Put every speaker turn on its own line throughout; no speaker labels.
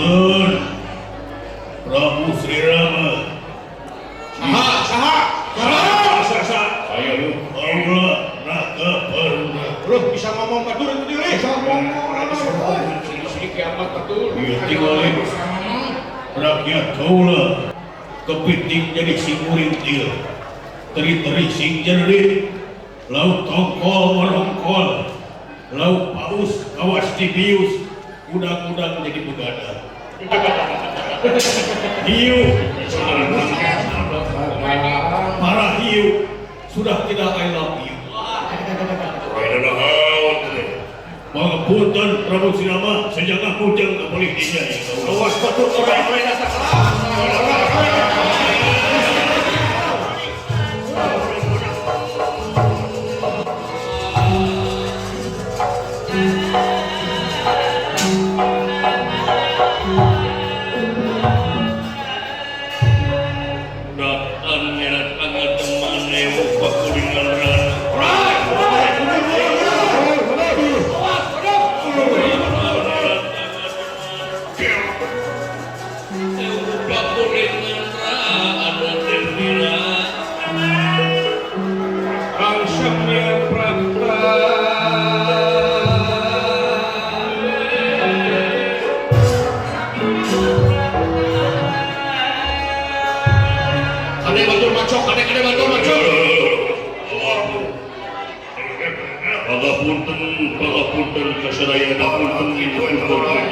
Pangapunten Prabu Sri Rama.
Saha, saha, saha, saha.
Saya kaula Raka Baruna.
Loh, bisa ngomong batur itu dia. Bisa ngomong. Sini kiamat batur.
Ieu tingali rakyat kaula kepiting jadi sing murintil, teri-teri sing jerit, lauk tongkol merongkol, lauk paus kawas dibius, udang-udang jadi begadang. Hiu, para hiu sudah tidak I love you. Pangapunten Prabu Sri Rama, sejaga kujang kapalih dinya.
Awas batur orang-orang datang.
Datang nyerat angat temane pakulingan rana.
Kang Prapta. Kade batur macok, kade kade batur macok.
Pangapunten, pangapunten kasadayana punten ibu punten.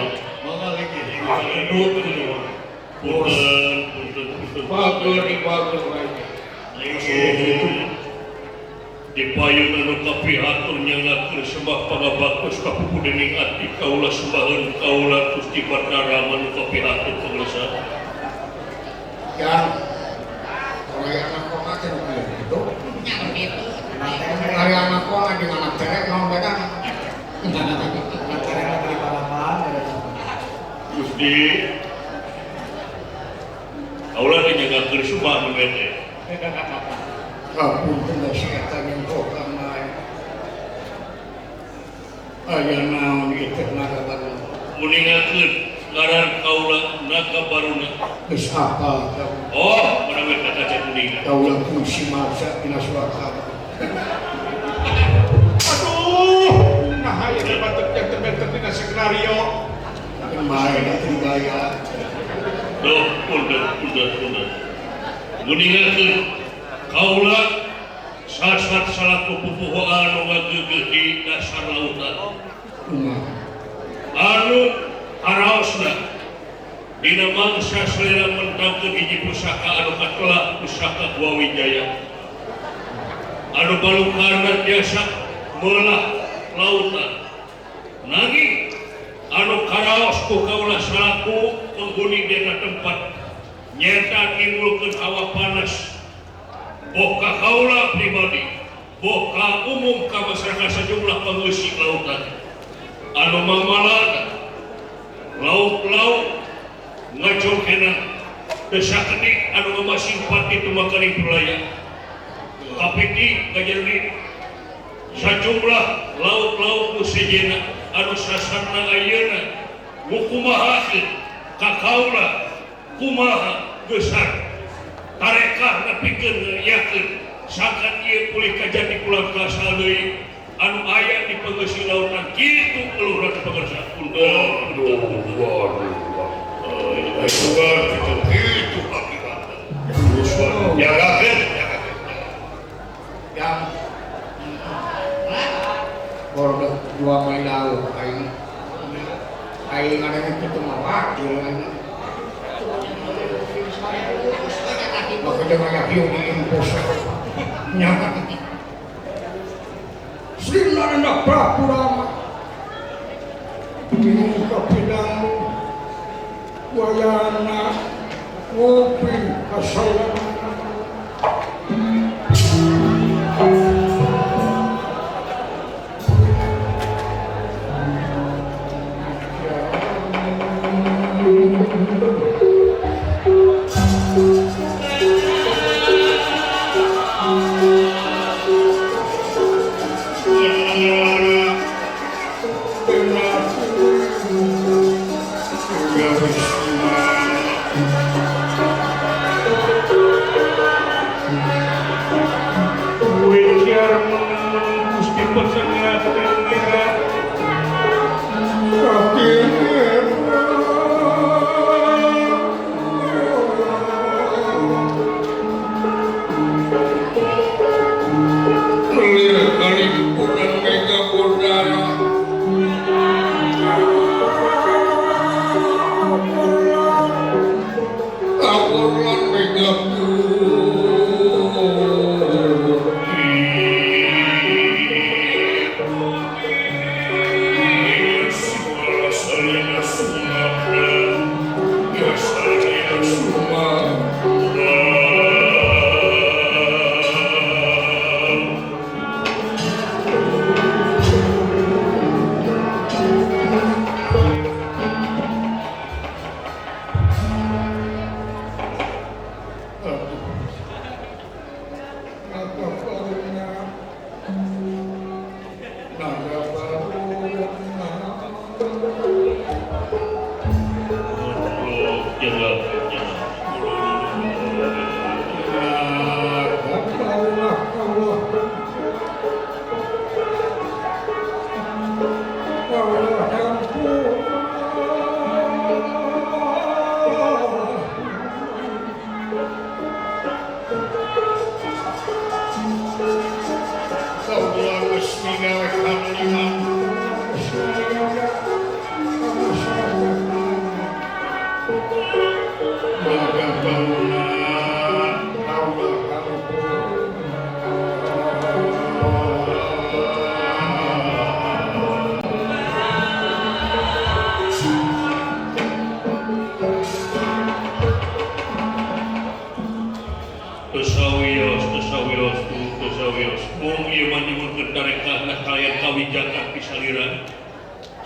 Punten, punten, punten.
Batur batur bae.
Di payun anu kapihatur nyangakeun sembah pangabaktos kapupu dening ati kaula sembaheun kaula Gusti Batara anu kapihatur pangresa.
Yang oleh anak koma teh gitu. Hari anak koma jeung anak cerek naon beda.
Anak cerek lagi di balapan.
Gusti kaula teh nyangakeun sembah nu bete.
Kapunten da si eta nyengkokan bae. Aya naon ieu teh Naga Baruna.
Muningakeun ngaran kaula Naga Baruna.
Geus apal kaula.
Oh, manawi kata cek muninga.
Kaula fungsi masa dina surat kabar. Aduh, nah aya teh batek yang terbentuk dina skenario. Keun bae da teu dibayar.
Duh, punten, punten, punten. Muningakeun kaula sasat salaku pupuhu anu ngageugeuh di dasar lautan. Anu haraosna dina mangsa salira mentangkeun hiji pusaka anu katelah pusaka Brawijaya. Anu balukarna tiasa meulah lautan. Nanging anu karaos ku kaula salaku penghuni dina tempat nyata nimbulkeun hawa panas. Boka kaula pribadi, boka umum ka masyarakat sejumlah pengungsi lautan. Anu mamalana laut-laut ngajokena teu sakedik anu ngamasimpat di tumakaning pelaya. Kapiti ngajeri sajumlah laut-laut nu sejenna anu sasarna ayeuna ngukumahakeun ka kaula kumaha geusar tarekah nepikeun yakin sangkan ieu pulih kajadi pulang ka asal deui anu aya di pengeusi lautan kitu keluhna teh pangersa. Punten.
Aduh, waduh, waduh. Itu hakikatna. Jagakeun, jagakeun.
Yang bodoh dua mali laut aing. Aing ngadenge kitu mah wakil aing. Maka jangan yakin di impos. Nyaman. Sri Narendra Prabu Rama minum kopi dangu wayana ngopi kasalan. Yeah.
Wejar meneng Gusti pesengaten ngira
Lir kalimpunan mega bodana Awolan mega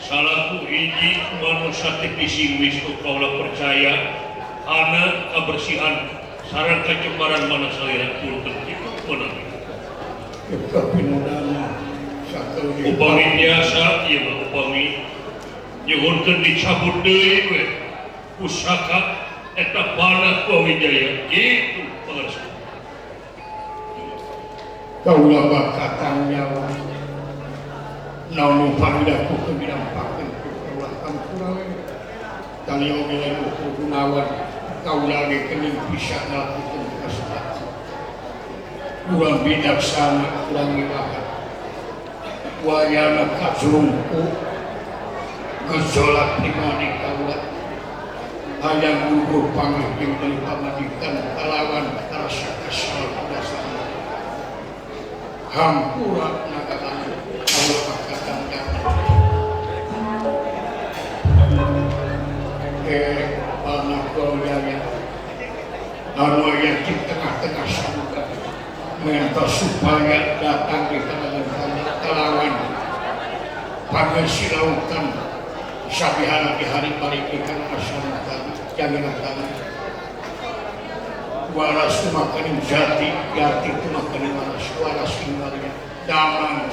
Salaku hiji manusia teknisi Wisnu kaula percaya ana kebersihan sareng kecemaran mana salira punten kitu menawi upami biasa ieu mah upami nyuhunkeun dicabut deui we pusaka eta panah Wijaya kitu pangarsa
kaula bakatang nyawa namun panggilah ku kebidampakan ku kaulah kampura tali oge lain ukur gunawan kaulah ge kening bisa ngalakukeun kasebut kurang bijaksana kurang ngiwahan wayana kajrungku gejolak dimani kaulah hayang gugur pangih dari pamajikan kalawan rasa kesal dasar hampura naga kaulah pakatan anak keluarganya anu aya di tengah-tengah samudra minta supaya datang di kalangan kalawan pangesilautan sabihana di hari balik di tengah samudra jangan datang waras makanin jati jati itu makanin waras waras ingalnya damang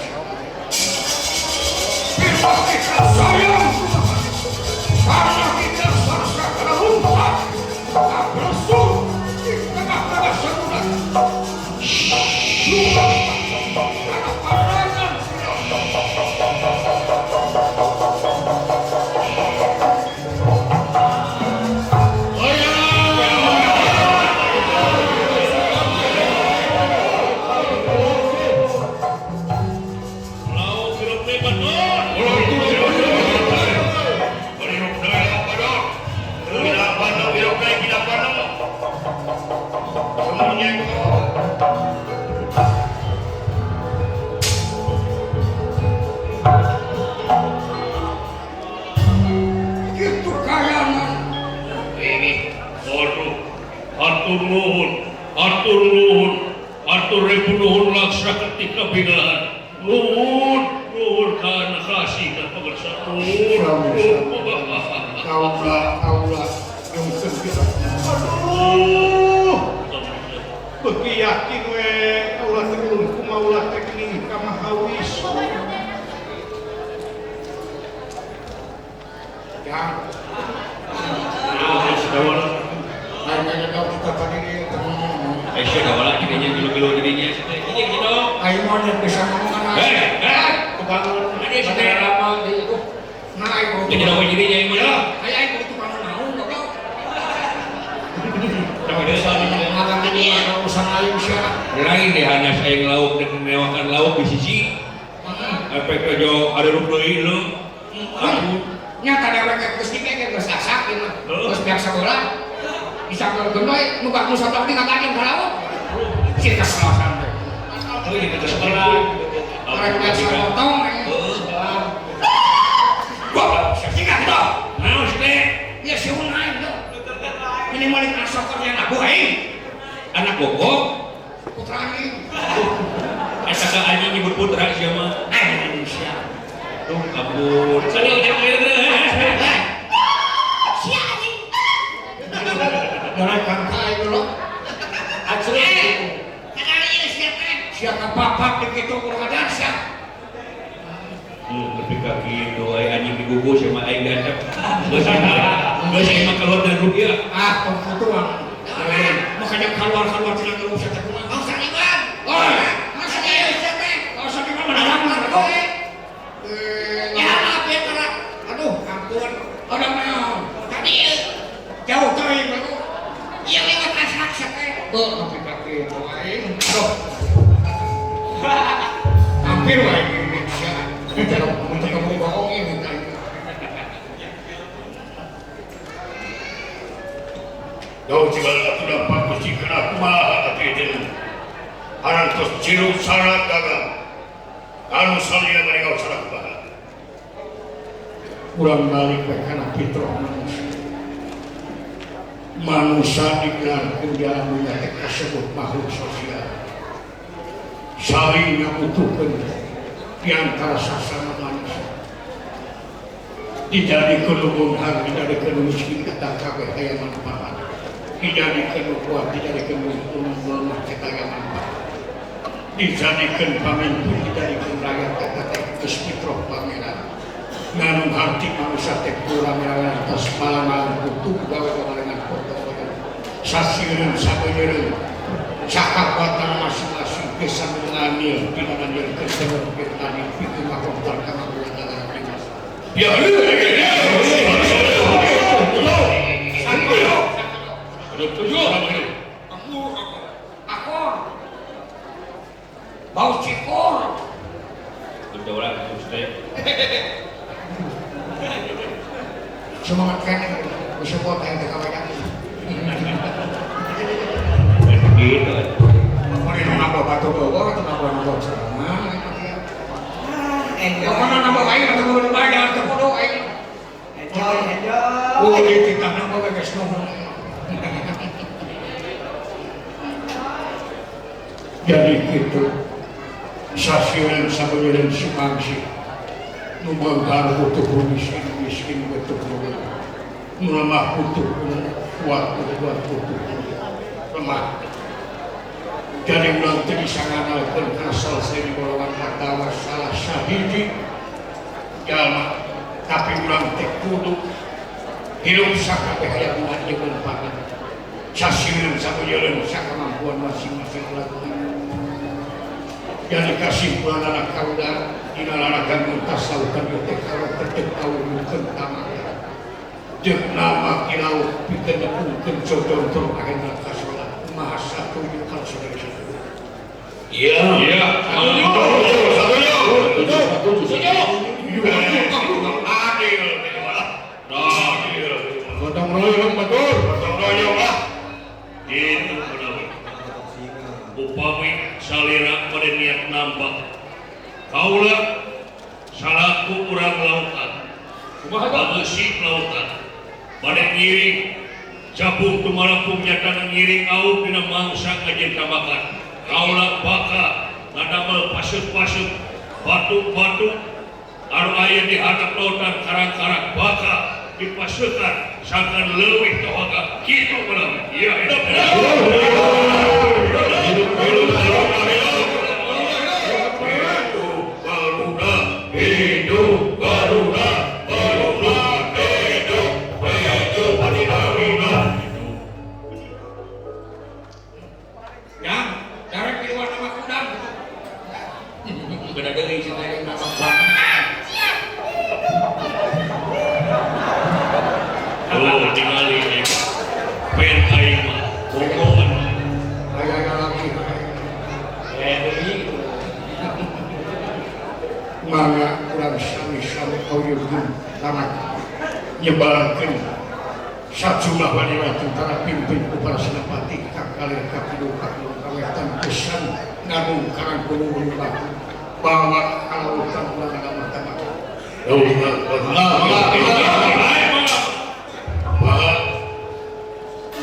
kita sayang karena kita seharusnya kena lumpat tak bersuh di tengah-tengah samudra karena parangan
Atur ribu nuhun laksa ketika bingahan nuhun nuhun karena kasih dan pemirsa nuhun
kaulah kaulah yang sempit aduh beki yakin we kaulah tegelung kumaulah teknik kamahawis ya.
Dawala.
Aing kau kita tadi teman.
Eh, dawala jadinya gilu-gilu jadinya. Ini gitu.
Aing mau bisa ngomong
Eh, tukang ada sih
lama di itu. Nah, aing
jadi apa jadinya ini ya?
Aing aing tukang naon goblok.
Lain deh hanya aing lauk dan menewakan lauk di sisi. Efek aja ada rup deui leuh. Ampun.
Nya tadi awake geus dipeke geus asak ieu mah. Geus biasa bola. Bisa geunoi nu bak nu satok di ngagajeng ka laut. Sieun kaselasan teh.
Oh, ieu teh sekolah.
Arek biasa potong aing.
Wah, tinggal kita. Naon sih teh?
Ya siun aing tuh. Minimal asok yang aku aing.
Anak gogok,
Putra aing.
Asa ka anjing nyebut putra sia mah.
Aing sia.
Tuh ampun. Sadeu jeung ieu.
Sia anjing. Darah kangka aing dulu.
Asli.
Kadang ieu sia teh. Sia kapapak di kitu kurang ajar sia.
Nepi ka kitu aya anjing digugu sia mah aing diancam. Geus geus aing mah keluar dari rupiah.
Ah, tong kitu mah. Makanya keluar-keluar tina geus sia teh kumaha.
Bang Sariwan.
Oi,
Masa ieu sia teh?
oh sakit mah menarang mah.
Ya maaf ya Kak.
Aduh, ampun. Ada naon?
Tadi ieu
Jauh teuing baru.
ieu lewat asak sia teh.
Tuh, nepi ka kitu aing. Aduh. Hampir wae Indonesia. Kalau untuk kamu bohong ini aing.
Dau tinggal atuh dapat gusti kana kumaha atuh ieu Harantos ciru syarat gagal. Anu salira bari kau salah kumaha.
Urang balik we kana fitrah manusia. Manusia digelarkeun di alam dunya teh kasebut makhluk sosial. Saling ngabutuhkeun di antara sasama manusia. Dijadikeun nu beunghar, dijadikeun nu miskin eta kabeh aya manfaat. Dijadikeun nu kuat, dijadikeun nu lemah eta aya manfaat. Dijadikeun pamimpin, dijadikeun rakyat eta teh geus fitrah pangeran. Nganung hati manusia teh kurang atas malam-malam kutu gawe barengan foto sasireun sabeunyereun sakakuatan masing-masing bisa mengambil dina nanjeurkeun teu tadi pikeun makomtar ka mabuatan dimas.
Ya.
Tujuh.
Aku bau cikur.
Udah orang terus teh.
Semangat kan bisa buat yang TKW
Gitu.
Pokoknya nambah batu bawah atau nambah-nambah sama.
Enjoy.
Pokoknya nambah aing atau nambah banyak atau kudu aing.
Enjoy, enjoy.
Oh, di titah nambah geus nuhun. Jadi gitu. Sasieureun sabeunyereun sumangsi. Nu beunghar butuh nu miskin, miskin butuh nu nu lemah butuh nu kuat, kuat butuh nu lemah. Jadi ulang teu bisa nganalkeun kana selesai di golongan atawa salah sahiji jalma, tapi ulang teh kudu hirup sakabeh aya dina jeung manfaat. Sasieureun sabeunyereun sakamampuan masing-masing lakukan. Jadi kasimpulan anak kaula dina lalagan muntasawukan ieu teh kalau teu kawujudkeun tamak. Jeung nama ki laut pikeun nepungkeun jodoh akhirna kasolat maha satuju kana sadaya satuju.
Iya. Iya.
Satuju. Adil. Adil.
Gotong royong betul.
Gotong royong lah.
Itu menawi. Upami salira pada niat nambah. Kaula salaku urang lautan. Pangeusi lautan. Bade ngiring capung tumalapung nyatana ngiring auk dina mangsa ngajen tambakan. Kaula baka ngadamel pasut-pasut batu-batu anu aya di handap lautan karang-karang baka dipasukan sangkan leuwih tohaga kitu menawi. Iya, hidup.
Hidup Garuda, Garuda, hidup, hidup, Garuda,
Nyebarkeun sajumlah wanita tentara pimpin ku para senapati ka kalir ka kidul ka kulon ka wetan kesan ngadung karang gunung batu bawa ka lautan ulah mata-mata.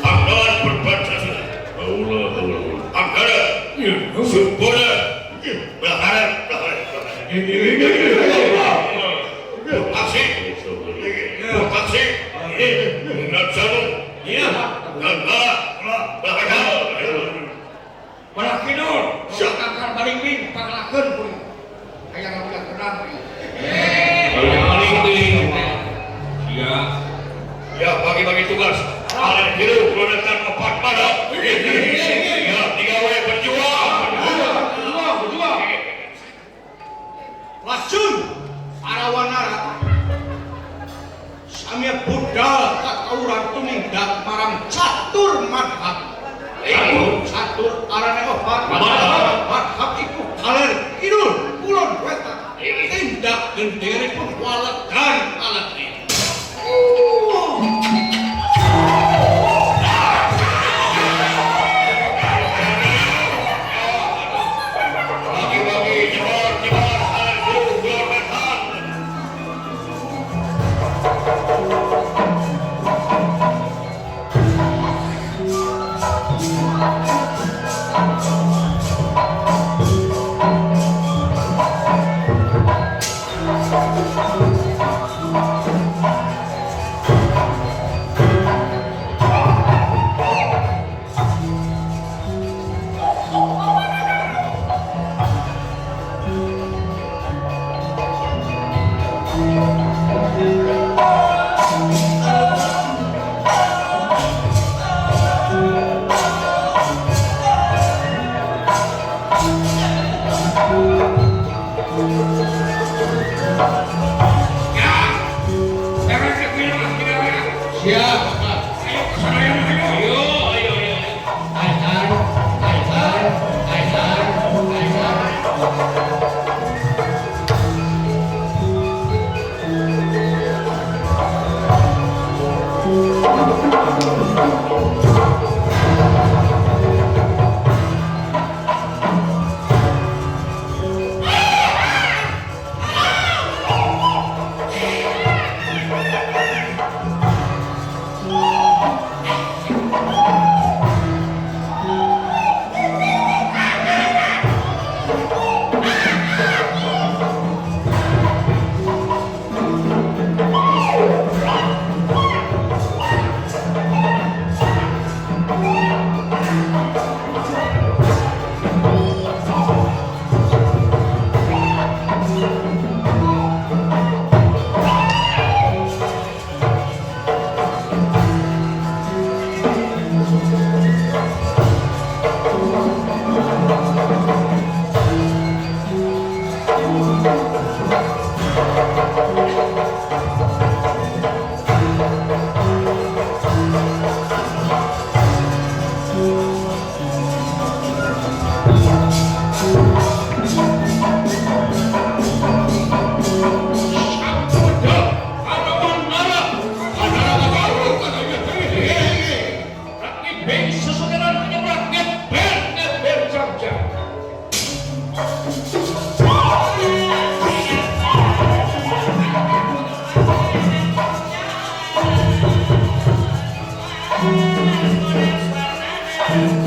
Anggaran berbangsa sudah. Anggaran sempurna. Belakang, belakang, belakang. Aksi, aksi. Natsanu, Nanda, belakang.
Belah kidul, sakangkar balingbing panglakeun kuy. Hayang ngabudak tenang kuy.
Balingbing. Sia.
Ya, bagi-bagi tugas. Kalian hidup keluarkan empat pada. Ya, tiga way berjuang.
Berjuang, berjuang.
Lajeng para wanara samya budal kakauran tumindak marang catur madhab. Catur arane opat madhab iku kaler kidul kulon wetan tindak gendenganipun walegan alatri.
Bagi-bagi nyebar-nyebar kalian hidup keluarkan.
Ya. Sekarang ke kiri, kiri.
Siap, Bapak.
Ayo ke sana, ayo, ayo. Ayo, ayo, ayo.
Ai ai ai ai ai ai.
Ayo.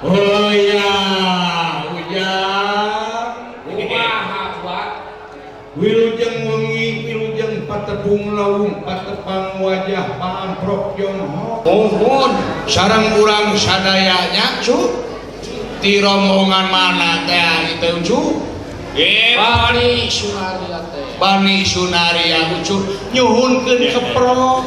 Oh ya, ujang.
Kumaha, Wak?
Wilujeng wengi, wilujeng patepung lawung, patepang wajah paamprok jonghok. Mohon sareng urang sadayanya cu. Ti rombongan mana teh itu cu?
Bani Sunaria teh.
Bani Sunaria ucu nyuhunkeun keprok.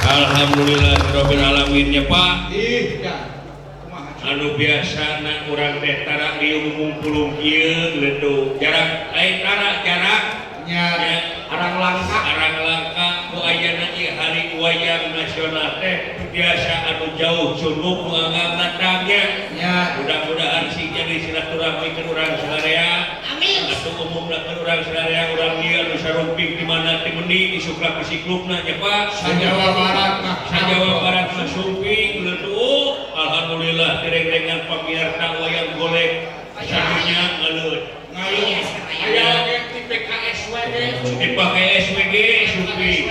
Alhamdulillah rabbil alamin nya Pak.
Ih, ya. Kumaha?
Anu biasana urang teh tara riung ngumpulung ieu ledo. Jarak ai tara jarak
Nya
nya
Arang langka.
arang langka ku ayana ieu hari wayang nasional teh biasa anu jauh cunduk nu anggap datangnya.
nya
Mudah-mudahan sing jadi silaturahmi ke urang sadaya.
Amin.
Atau umumna ke urang sadaya urang ieu anu sarumping di mana teh meuni disukra ku siklubna nya Pak.
Sa-Jawa Barat mah.
Sa-Jawa Barat mah sumping leduh. Alhamdulillah direng-rengan pamirsa wayang golek sadunya ngaleut.
Ngayung. Aya oge ti PKSWG.
Dipake SWG sumping.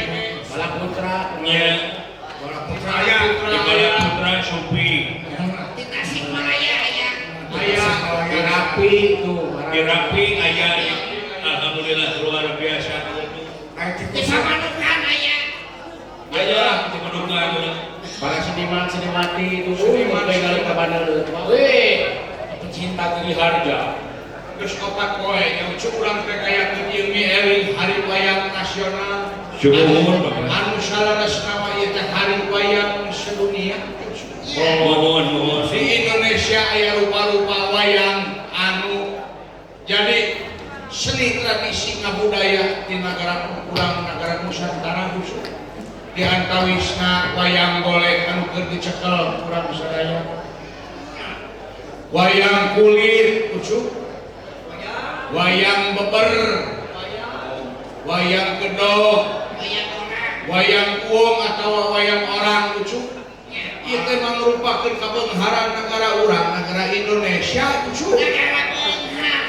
Bala Putra.
Nya
Bala Putra aya.
di Bala Putra sumping.
Di Tasikmalaya aya.
Aya
Dirapi tuh.
Di Rapi aya alhamdulillah luar biasa leduh.
Di Samanukan aya.
Aya di Madukan.
Para seniman seniwati itu
Seniman,
seniman ka Bandung. Weh, pecinta Giri Harja.
Geus opat poe nya ucu urang teh kayakeun ieu eling hari wayang nasional.
Syukur Bapak.
Anu saleresna mah ieu teh hari wayang sedunia.
Mohon mohon.
Di Indonesia aya rupa-rupa wayang anu jadi seni tradisi ngabudaya di negara urang negara Nusantara khusus. Di antawisna wayang golek anu keur dicekel urang sadaya. Wayang kulit ucu, wayang beber, wayang kedok,
Wayang orang.
wayang uong atau wayang orang ucu. Ieu teh mangrupakeun kabeungharan negara urang, negara Indonesia ucu.
Negara beunghar.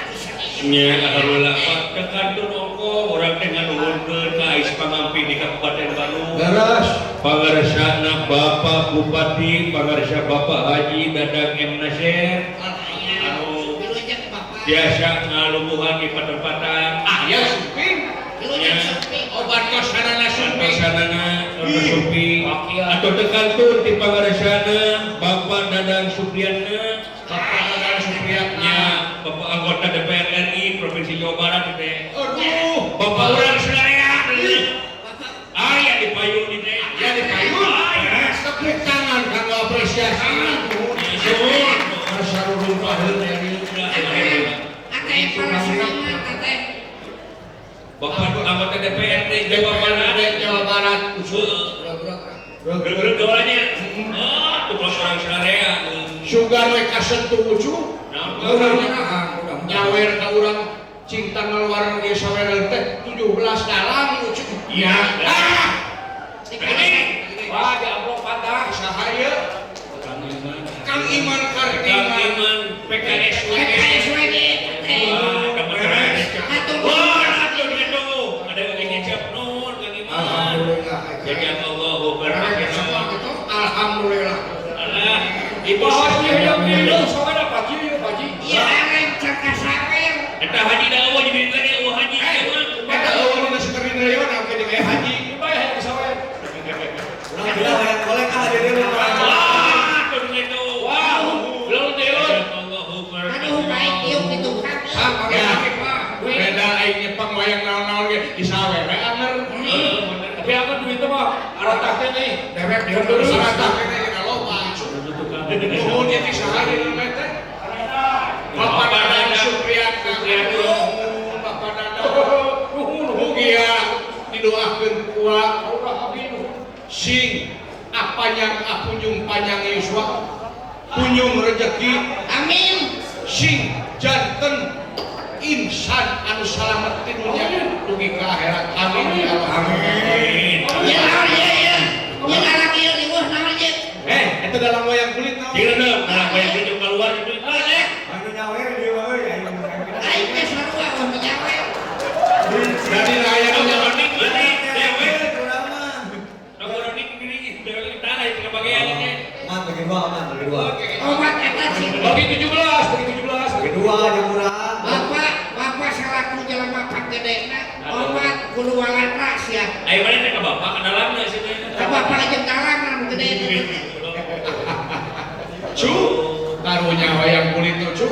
Nya alhamdulillah Pak teu kantun ongko urang teh nganuhunkeun ka Ais Pangamping di Kabupaten Bandung.
Leres.
Pangaresana Bapak Bupati, pangaresa Bapak Haji Dadang M Nasir
Aya. Wilujeng Bapak.
biasa ngalubuhan di patempatan.
Aya sumping.
Wilujeng sumping.
Obat kosanana sumping.
Santosanana Bapak Sumping atau teu kantun ti pangaresana Bapak Dadang Supriyatna.
Bapak Dadang Supriyatna.
Nya Bapak anggota DPR RI Provinsi Jawa Barat teh.
Aduh,
Bapak urang sadaya.
Bapak.
Aya di payun di teh.
Ya di payun.
Aya.
Tepuk tangan kanggo apresiasi.
Nuhun.
Masyarurung paheun ya.
Ate para seniman ate.
Bapak anggota DPRD Jawa Barat.
Jawa Barat.
Gerger gawannya. Oh, tuh kalau orang sadaya.
Sugar we kasentuh ucu. Nyawer ka urang cinta ngaluaran ge sawereun teh 17 dalang ucu.
Iya.
Ah,
Wah, di amplop patah.
saha ieu? Kang Iman
Kang
Kartiman.
Iman PKS WG.
PKSWG ate.
Wah, kebetulan.
Hatur.
Wah, atuh gitu. Ada yang ngecap nuhun Kang Iman.
Alhamdulillah.
Jazakallahu khairan.
Alhamdulillah.
Alah,
Itu haji yang minum sama ada Pak Ji, Pak Ji.
Iya areng cakasawer.
eta haji da eueuh jadi tadi eueuh haji ieu mah.
Eta eueuh dina Sukardi Rayona oge jeung aya haji.
Dibayar yang sawe.
Urang bilang wayang golek ah di dieu mah.
Wah, tuh gitu.
Wah, belum tiun.
Jazakallahu khairan.
Aduh baik tiup itu kami.
Ah, pake Pak. Beda aing nyepeng wayang naon-naon ge disawe we anger.
Heeh, bener.
Tapi aku duitnya mah aratak teh nih.
Dewek dia terus rata kene jeung loba. Nuhun ieu ti saha ieu teh? Bapak Dadang Supriyatna. Nuhun Bapak Dadang.
Nuhun, nuhun.
Mugia didoakeun ku uak
Allah abdi nuhun.
sing apanjang apunjung panjang yuswa punjung rejeki
Amin.
sing janten insan anu salamet di dunya dugi ka akhirat amin ya Allah
Amin.
Ya naon ieu ieu. Ieu ngaran ieu riweuh naon ieu.
Eta dalam wayang kulit naon?
Jeung nah, wayang kulit keluar itu. Ah, eh.
Kudu walatra sia.
Ayo mana teh ka bapak ka dalamna sih teh.
Ka bapak jeung dalang nu gede teh.
Cu, karunya wayang kulit tuh cu.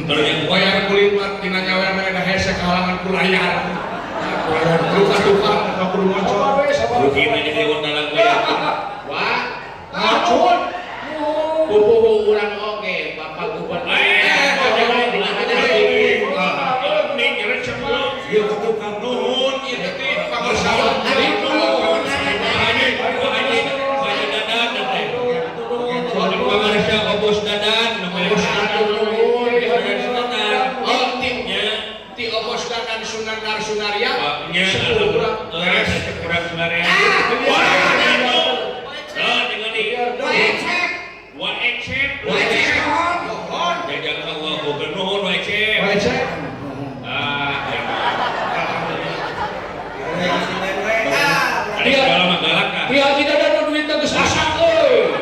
Karunya
wayang kulit mah tina nyawer mah da hese kahalangan ku layar. Layar tukar-tukar ka kudu ngocor.
Rugi mah jadi dalang wayang.
Wah,
ngocor.
Pupuhu urang oge Bapak Gubernur.
Nuhun ieu teh pangersawan.
Pangarsa Obos Dadan,
Obos Dadan nuhun. Oh, ti Obos Dadan Sunandar Sunarya.
Nya
sepuluh
urang kurang Sunarya. Wah, ningali. Wa ecep.
Wa ecep
nuhun.
Jajang Allah boga nuhun wa ecep.
Wa ecep.
Ah,
Iya, tidak ada duit geus asak euy.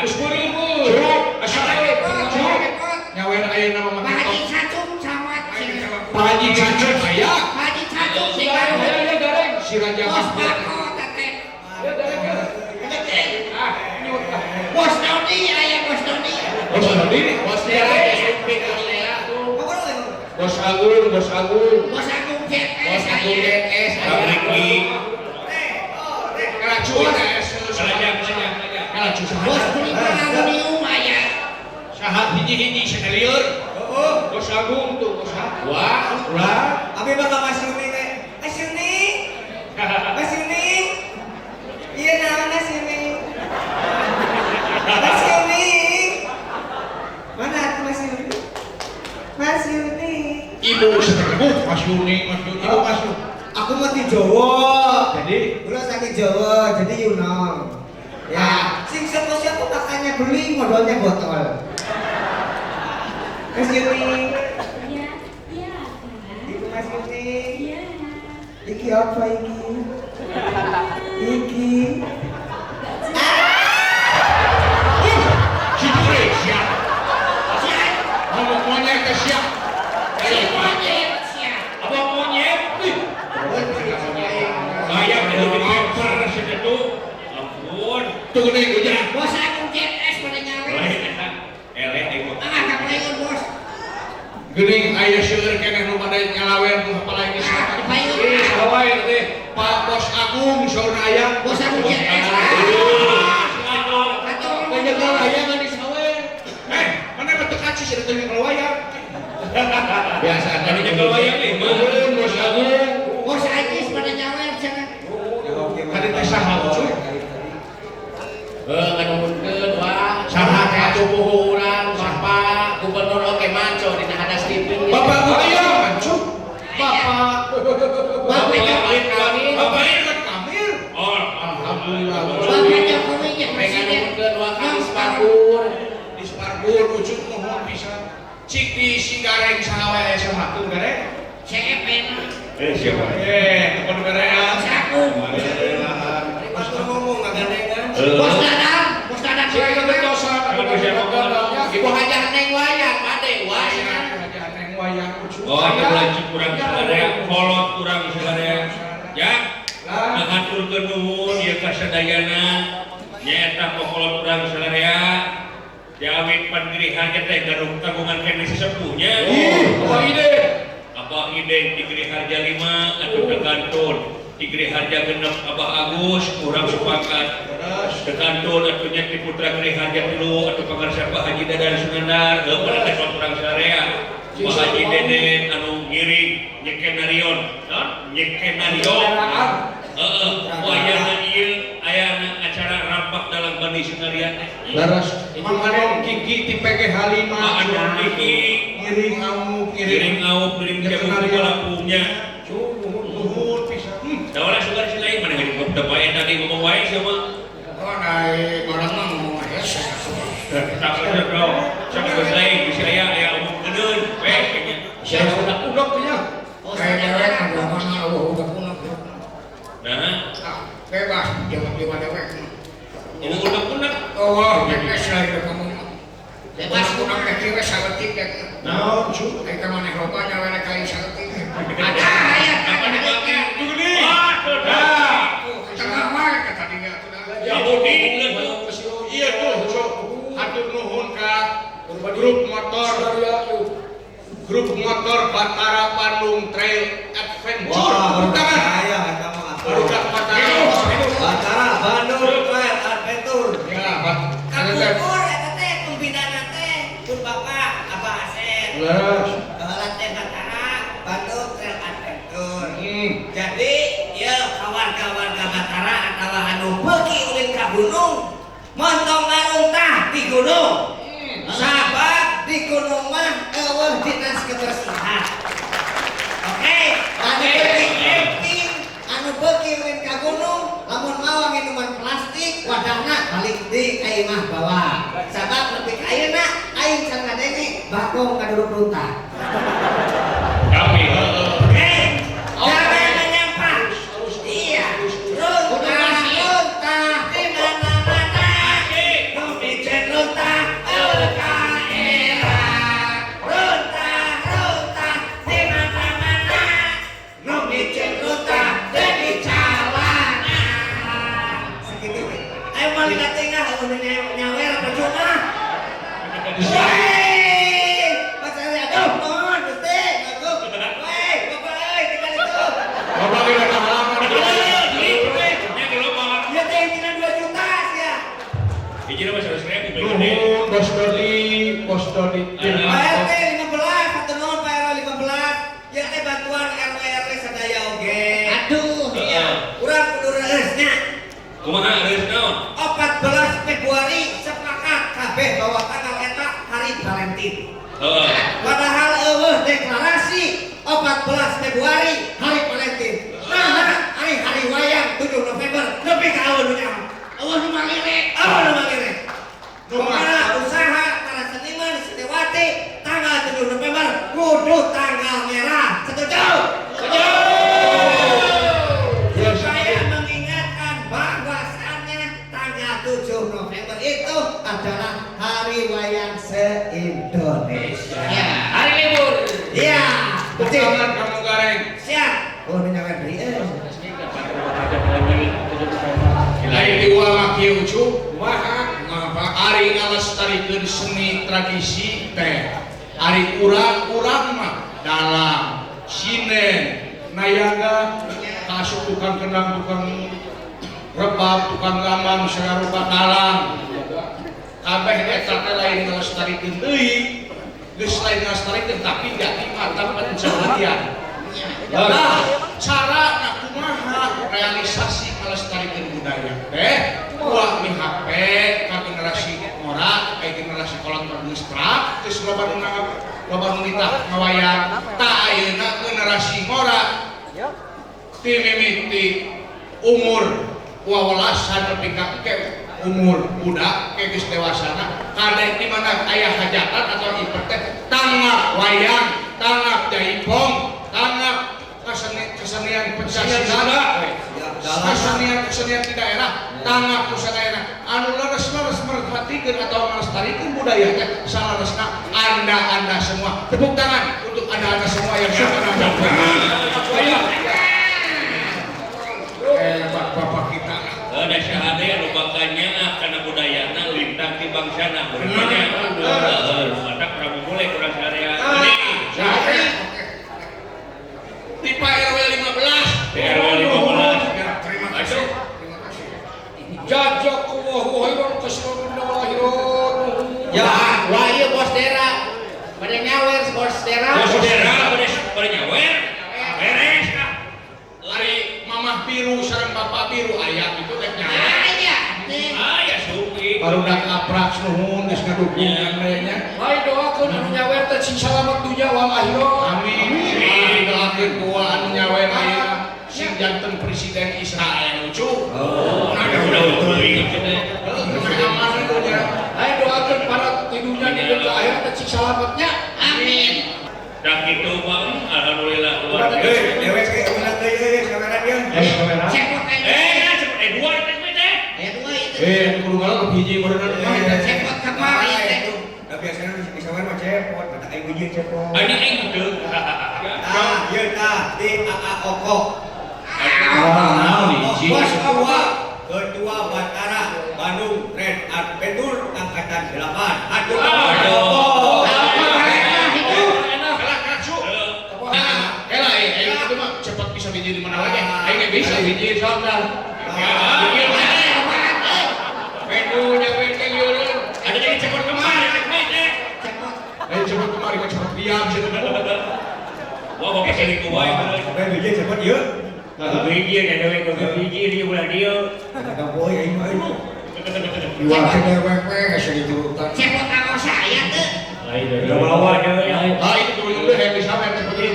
Geus beureum euy. Asak euy. Nyawer ayeuna mah
Pak Haji Cacung cawat.
Pak Haji Cacung aya.
Pak Haji Cacung sing
Ya gareng.
Si Raja
Bos Bako teteh.
Ya gareng ya. Ah, nyut ah.
Bos Doni aya Bos Doni.
Bos Doni,
Bos Dera,
Bos Agung, Bos Agung.
Bos Agung JS.
Bos Agung JS aya.
Riki.
Keracuan S. Keracuan saha?
Bos Prima Aluminium aya.
Saha hiji-hiji sakalieur. Bos Agung tuh, Bos Agung.
Wah,
ulah.
Abi bakal Mas Yuni teh. Mas Yuni. Mas Yuni. Iya naon Mas Yuni? Mas Yuni. Mana tuh Mas Yuni? Mas Yuni.
Ibu seteguh Mas Yuni, Mas Yuni, Ibu Mas Yuni.
Aku mah di Jawa.
Jadi,
kula saking Jawa, jadi Yunong. Ya, sing siapa makanya beli modalnya botol. Mas Yuni.
Iya, iya.
Ibu Mas Yuni.
Iya.
Iki apa iki? Iki.
Si Jure siap.
Siap.
Ngomong monyet teh siap.
Si monyet siap.
Apa monyet? Saya kudu paper segitu. Ampun.
Tuh gede hujan.
Bos Agung JS pada nyawer.
Lain eta. Eleh aing mah.
Ah, kapaeun bos.
Geuning aya seueur keneh nu pada nyalawer nu apalagi
Ah, dipaeun.
Ih, saha wae teh? Pak Bos Agung saurna aya.
Bos Agung JS.
banyak wayang di sawer.
Eh, mana mah teu kacis eta teh wayang.
Biasa
Tadi nyekel wayang nih, mah.
Nuhun Bos Agung.
Bos Ajis pada nyawer cenah.
Tadi teh saha cuy?
Heuh, nganuhunkeun wah.
Saha teh?
Atuh puhu urang Bapak Gubernur oge manco dina hadas TV.
Bapak Gubernur manco. Bapak
Bapak Jokowi.
Bapak Ridwan Kamil.
Oh,
Alhamdulillah.
Bapak Jokowi nya presiden.
Nganuhunkeun wah ka Disparbud.
Disparbud ujung nuhun pisan. Cik di si gareng saha wae aya saha gareng?
CFN.
Siapa?
Telepon gareng.
Bos Agung.
Batur ngomong ngagandengan.
Bos Dadang, Bos Dadang.
Cik betosan
Ibu Hajah Neng wayang, pade wayang.
Hajah Neng wayang ujung.
Oh, itu lanjut kurang sadaya, kolot kurang sadaya. Ya, ngahaturkeun nuhun ieu ka sadayana. Nyaeta pokolot urang sadaya. Jawit pan Giri Harja teh gaduh tanggungan keneh sesepuhnya.
Apa ide?
Abah ide di Giri Harja 5 atuh tekantun. Di Giri Harja 6 Abah Agus urang sepakat. Tekantun atuh nya di Putra Giri Harja 3 atuh pangarsa Pak Haji Dadan Sunandar heuh pada teh urang sadaya. Pak Haji Deden anu ngiring nyekenarion, naon? Nyekenarion. Heeh, wayahna ieu ayana acara rampak dalam Bani Sunarya teh.
Leres. Mang Anom Kiki ti PGH 5.
Mang Anom Kiki
ngiring auk,
ngiring auk, ngiring jagung balapungnya.
Nuhun pisan.
Da ulah sugan si lain mana ngeureun da bae tadi ngomong wae sia mah.
Oh, naik orang mah ngomong wae.
Tak bener dong. Sok geus lain bisi aya aya omong geuneun we nya.
Sia udak-udak nya.
Kayak dewek agama eueuh udak-udak.
Nah,
bebas jawa-jawa dewek.
Eueuh udak-udak.
Oh, bebas lah itu kamu.
Bebas
udak teh kieu saeutik teh.
Naon cu?
Ai ka maneh loba nyawa kai saeutik.
Ada aya
Apa
Koordinator Batara Bandung Trail Adventure.
Wah,
Tepuk tangan.
Saya eta mah.
Barudak Batara.
Batara Bandung Trail Adventure.
Ya, Bat.
Kapungkur eta teh pembinaan teh pun Bapak Abah Asep.
Leres.
Baheula teh Batara Bandung Trail Adventure. Jadi ya warga-warga Batara atawa anu beuki ulin ka gunung montong ngaruntah di gunung. Sabab di gunung mah eueuh dinas kebersihan. Oke, anu beuki camping, anu beuki ulin ka gunung, lamun mawa minuman plastik wadahna balik deui ka imah bawa. Sabab nepi ka ayeuna aing can ngadenge bagong kaduruk runtah.
Kami.
Oke, jangan menyampah. Iya, runtah, runtah di mana-mana. Nu runtah, eueuh kaera. Runtah, runtah di mana-mana. Nu runtah jadi calana. Segitu. Ayo balik ka tengah, eueuh nyawer percuma. Weh, Mas Ari, aduh, mohon, Gusti, aduh. Weh, bapak euy, tinggal itu.
Bapak kita kahalangan.
Nya gelombang.
Ya teh tina 2 juta sia.
Hiji mah 100.000 gede.
Nuhun Bos Dodi, Bos Dodi.
Pak RT 15, hatur nuhun Pak RW 15. Ya teh bantuan RW RW sadaya oge.
Aduh.
Iya, urang kudu reueus nya.
Kumaha reus naon?
14 Februari sepakat kabeh bahwa tanggal eta hari Valentine.
Heeh.
Padahal eueuh deklarasi 14 Februari hari Valentine. Nah, hari hari wayang 7 November nepi ka eueuh nu nyaho.
Eueuh nu malire.
Eueuh nu malire. Pokoknya usaha para seniman seniwati tanggal 7 November kudu tanggal merah. Setuju? Setuju. Supaya mengingatkan bahwasannya tanggal 7 November itu adalah hari wayang se-Indonesia.
Ya, hari libur.
Iya,
Tepuk
betul.
tangan kamu gareng.
Siap. Oh, ini nyawer deui eh.
Lain di uang mah kieu cu. Kumaha? Ngapa? Ari ngalestarikeun seni tradisi teh. Ari urang-urang mah dalang, sinen, nayaga, kasuk tukang kendang, tukang rebab, tukang gambang, segala dalang. Kabeh eta teh lain ngalestarikeun deui. Geus lain ngalestarikeun tapi jadi mata pencaharian. Nah, cara nak kumaha realisasi ngalestarikeun budaya teh ulah mihape ka generasi ngora ka generasi kolot mah geus prak geus loba nu nanggap loba nu nitah ngawayang tah ayeuna generasi ngora ti mimiti umur wawelasan nepi ka engke umur budak ke geus dewasana kade di mana aya hajatan atau event teh tanggap wayang tanggap jaipong tanggap kesenian pencak silat kesenian kesenian di daerah tanggap ku daerah anu leres-leres merhatikeun atau melestarikan budaya teh saleresna anda-anda semua. Tepuk tangan untuk anda-anda semua yang suka nonton wayang. Hebat bapak kita.
Ada syahade anu bakanya kana budayana lintang ti bangsana benernya. Heeh, matak prabu mulai kurang syahade.
Syahade di Pak RW 15.
RW 15.
Ya, terima kasih. Terima kasih.
Jazakumullahu khairan kasiran lahirun.
Ya.
Wah, iya bos Dera. Pada nyawer bos Dera.
Bos Dera pada nyawer. Beres ah.
Ari mamah biru sareng bapak biru aya itu teh nyawer.
Aya.
Aya supi.
Barudak aprak nuhun geus ngadukung nya.
Lain doakeun anu nyawer teh sing salamet dunya wal akhirat.
Amin. Amin. Doakeun ku anu nyawer ayeuna sing janten presiden Israel lucu.
Oh, udah teuing maksudnya.
Heuh, aman dunya.
Lain doakeun para ti dunya di dunya akhirat teh sing salametnya.
Amin.
Dah kitu mah alhamdulillah luar biasa.
Hei, dewek ge ulah teh euy kamera ieu.
Cepot aja.
Eh, dua teh teh.
Aya dua itu.
Eh, kudu galak hiji meureunna mah eta.
Cepot kamari teh.
Da biasana di sawer mah cepot, mata aing hiji cepot.
Anjing aing teu.
Ah, ieu tah di AA Oko.
Ah, hiji.
Bos Ketua, Ketua Batara Bandung Red Adventure Angkatan 8. Aduh.
Aduh.
Apa itu?
Kalah kalah su. sabiji di mana lagi? Aing ge bisa hiji sok dah. Aduh, nyawer ke liurun.
Ada jadi cepot kemari, teh.
Ayo cepot kemari, kok cepot diam sih.
Wah, bapak selingkuh wae.
Sampai biji cepot ieu.
Biji ya dewe biji di ulah dieu.
Kata boy aing mah.
Iwak dewek we geus diturutan.
Cepot anggo saya teu.
Lain dari
Bawa dewe.
Ah, itu dulu deh yang bisa main cepot ieu.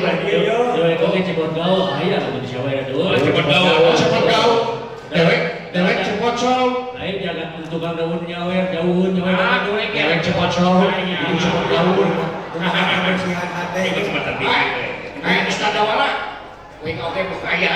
Dewe oge cepot gaul, aya nu disawer dewe.
Cepot gaul.
Cepot gaul. Dewek, dewek cepot sol.
Lain jaga tukang daun nyawer, jauhun nyawer.
Dewek cepot sol, itu cepot gaul.
Kumaha kebersihan hate.
Itu cuma tadi.
Eh, Ustaz Dawala. Wing oge mah kaya.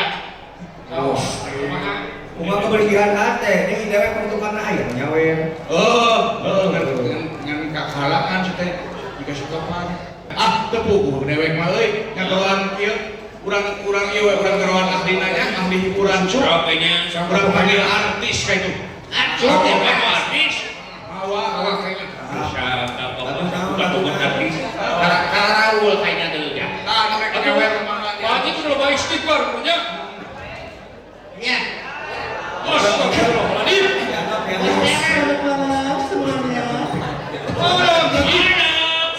Kumaha?
Kumaha kebersihan hate. Ini dewek pertukarna aya nyawer.
Oh, ngan kahalangan sih teh jika sukapan. Ah, teu puguh dewek mah euy, ngageroan kieu. Urang-urang ieu we urang geroan ahlina nya, ahli hiburan cu.
Kayaknya
Urang panggil artis kayak itu.
Artis.
Artis.
Mawa awak kayaknya.
Bisa bukan bukan artis.
Karaul kayaknya dulu ya.
Tah, mereka nyawer mah.
Pak Haji kudu loba istighfar nya.
Ya.
Astagfirullahaladzim.
Selamat malam semuanya.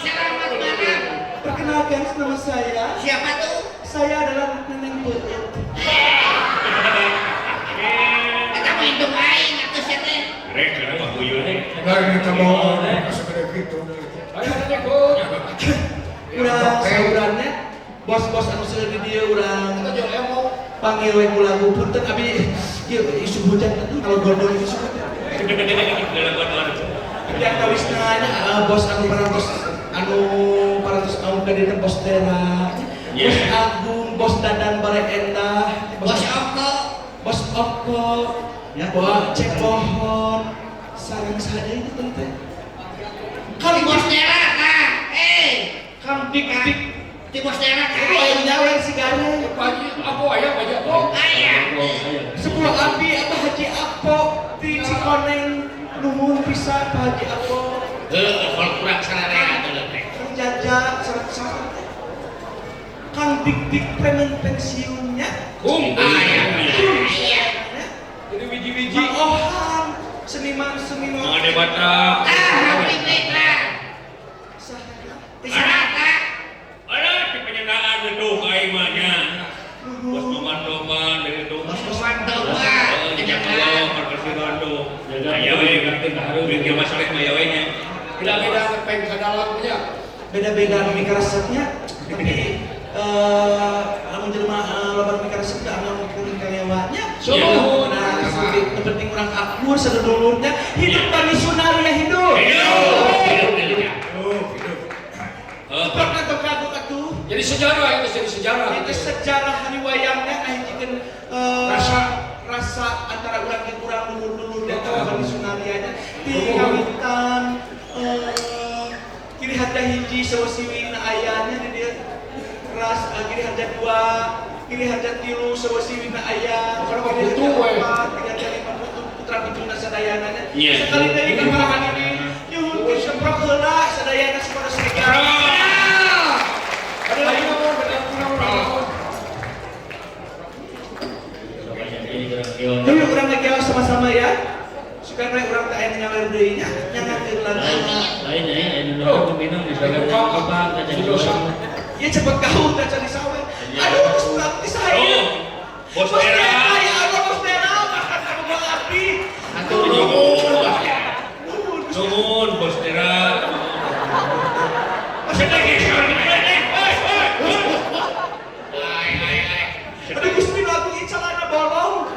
Selamat malam.
Perkenalkan nama saya.
Siapa tuh?
Saya adalah Neneng Putih.
Eta mah indung aing atuh sia teh.
Rek kenapa huyul teh?
Lain eta bohong segede kitu.
Ayo nenek kok.
Urang saurannya bos-bos anu seueur di dieu urang panggil we ku lagu punten abi ieu isu hujan aduh kalau gondol isu hujan. Yang kawisna nya bos anu parantos anu ka dieu bos Dera. Bos Agung, Bos Dadan Bare Endah,
Bos Oko,
Bos Oko, ya, Bos Cek Pohon, sarang saja itu teh.
Kali Bos Dera kah? Eh,
Kang Dik Dik,
di Bos Dera kah?
itu ayo nyawer si Gareng.
Pak Haji apa aya Pak Haji apa?
Aya.
Sepuluh api apa Haji Apo di Cikoneng nuhun pisan Pak Haji Apo.
Heuh, kalau kurang sararea atuh teh.
Kang Jaja sareng sareng teh. Kang Dik Dik preman pensiunnya.
Kum.
Aya. Aya.
Jadi wiji-wiji.
Mang Ohan, seniman-seniman.
Mang Ade Batak.
Ah, Mang Dik lah.
Saha?
Tisarata.
Ada di penyandaan itu aing mah nya. Bos Maman Doman dari itu.
Bos Maman Doman.
Jaga Markas Bandung. Aya we bikin masalah mah aya we nya.
Beda-beda pengen ka dalam nya.
Beda-beda nu mikaresepnya, tapi lamun jelema loba nu mikaresep teh anu kuring kalewatnya.
Suhun.
Nah, nu penting urang akur sadudulurnya, hidup bani Sunaria hidup.
Hidup.
Hidup, hidup.
Pernah teu atuh.
Jadi sejarah itu jadi sejarah.
Itu sejarah hari wayangnya ngahijikeun
Rasa.
rasa antara urang jeung urang dulur-dulur dan bani Sunarianya di kawitan kiri harja hiji sewesiwina ayahnya di dieu ras kiri harja dua kiri harja tilu sewesiwina ayah kiri harja empat kiri harja lima putra putuna sadayananya sekali deui ka para hadirin nyuhunkeun semprok heula sadayana sepuluh serigala.
Ada lagi ngomong beda kurang.
Yuk urang ngekeos sama-sama ya. Supaya urang teh aya nyawer deui nya, nyangakeun lagu.
Lain ya, anu minum di sawer kapan teh jadi.
Ya cepet kau teh cari sawer. Aduh, surat di saya.
Bos Dera.
Ya Allah Bos Dera, makan kamu api.
Atuh nuhun Bos Dera.
Nuhun Bos Dera.
Aduh Gusti lagu ieu calana bolong.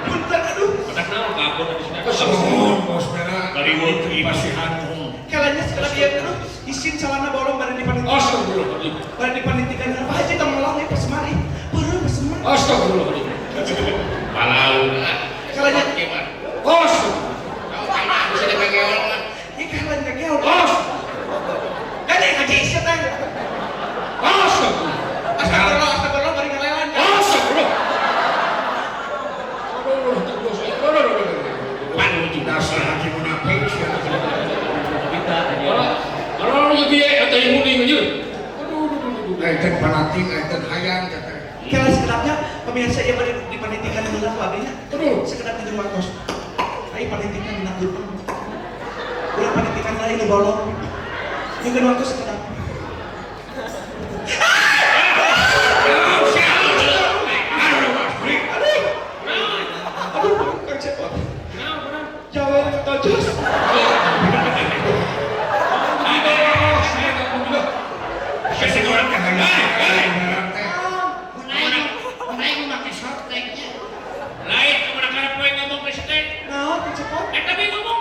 Punten aduh.
Petak naon kabur di sini.
Nuhun Bos Dera.
Kariwut
pasihan nuhun.
Kalanya sekali dia aduh isin calana bolong bari dipanitikan.
Astagfirullahaladzim.
Bari dipanitikan Pak Haji tong melong ieu pesemari. Beureum pesemari.
Astagfirullahaladzim.
Palau.
Kalanya
gimana?
Astagfirullah.
Bisa dipakai orang.
Ieu kalanya keol.
Astagfirullah.
Gade haji sia teh.
Astagfirullah.
Astagfirullah, astagfirullah bari ngalewan.
Astagfirullah.
Dasar haji munafik sia.
Orang lebih atau yang muding aja. Aduh, aduh, aduh.
Lain fanatik, lain hayang kata.
Kalau sekedapnya pemirsa ieu bade dipanitikan heula ku abdi nya.
Aduh.
Sekedap di waktos. Ai panitikan dina gerbang. Urang panitikan heula ieu bolong. Nyungkeun waktu sekedap. Aduh, Kang Cepot. Jawer ketojos.
Lain kemana karep we ngomong ke teh.
Naon Kang Cepot?
Eta we ngomong.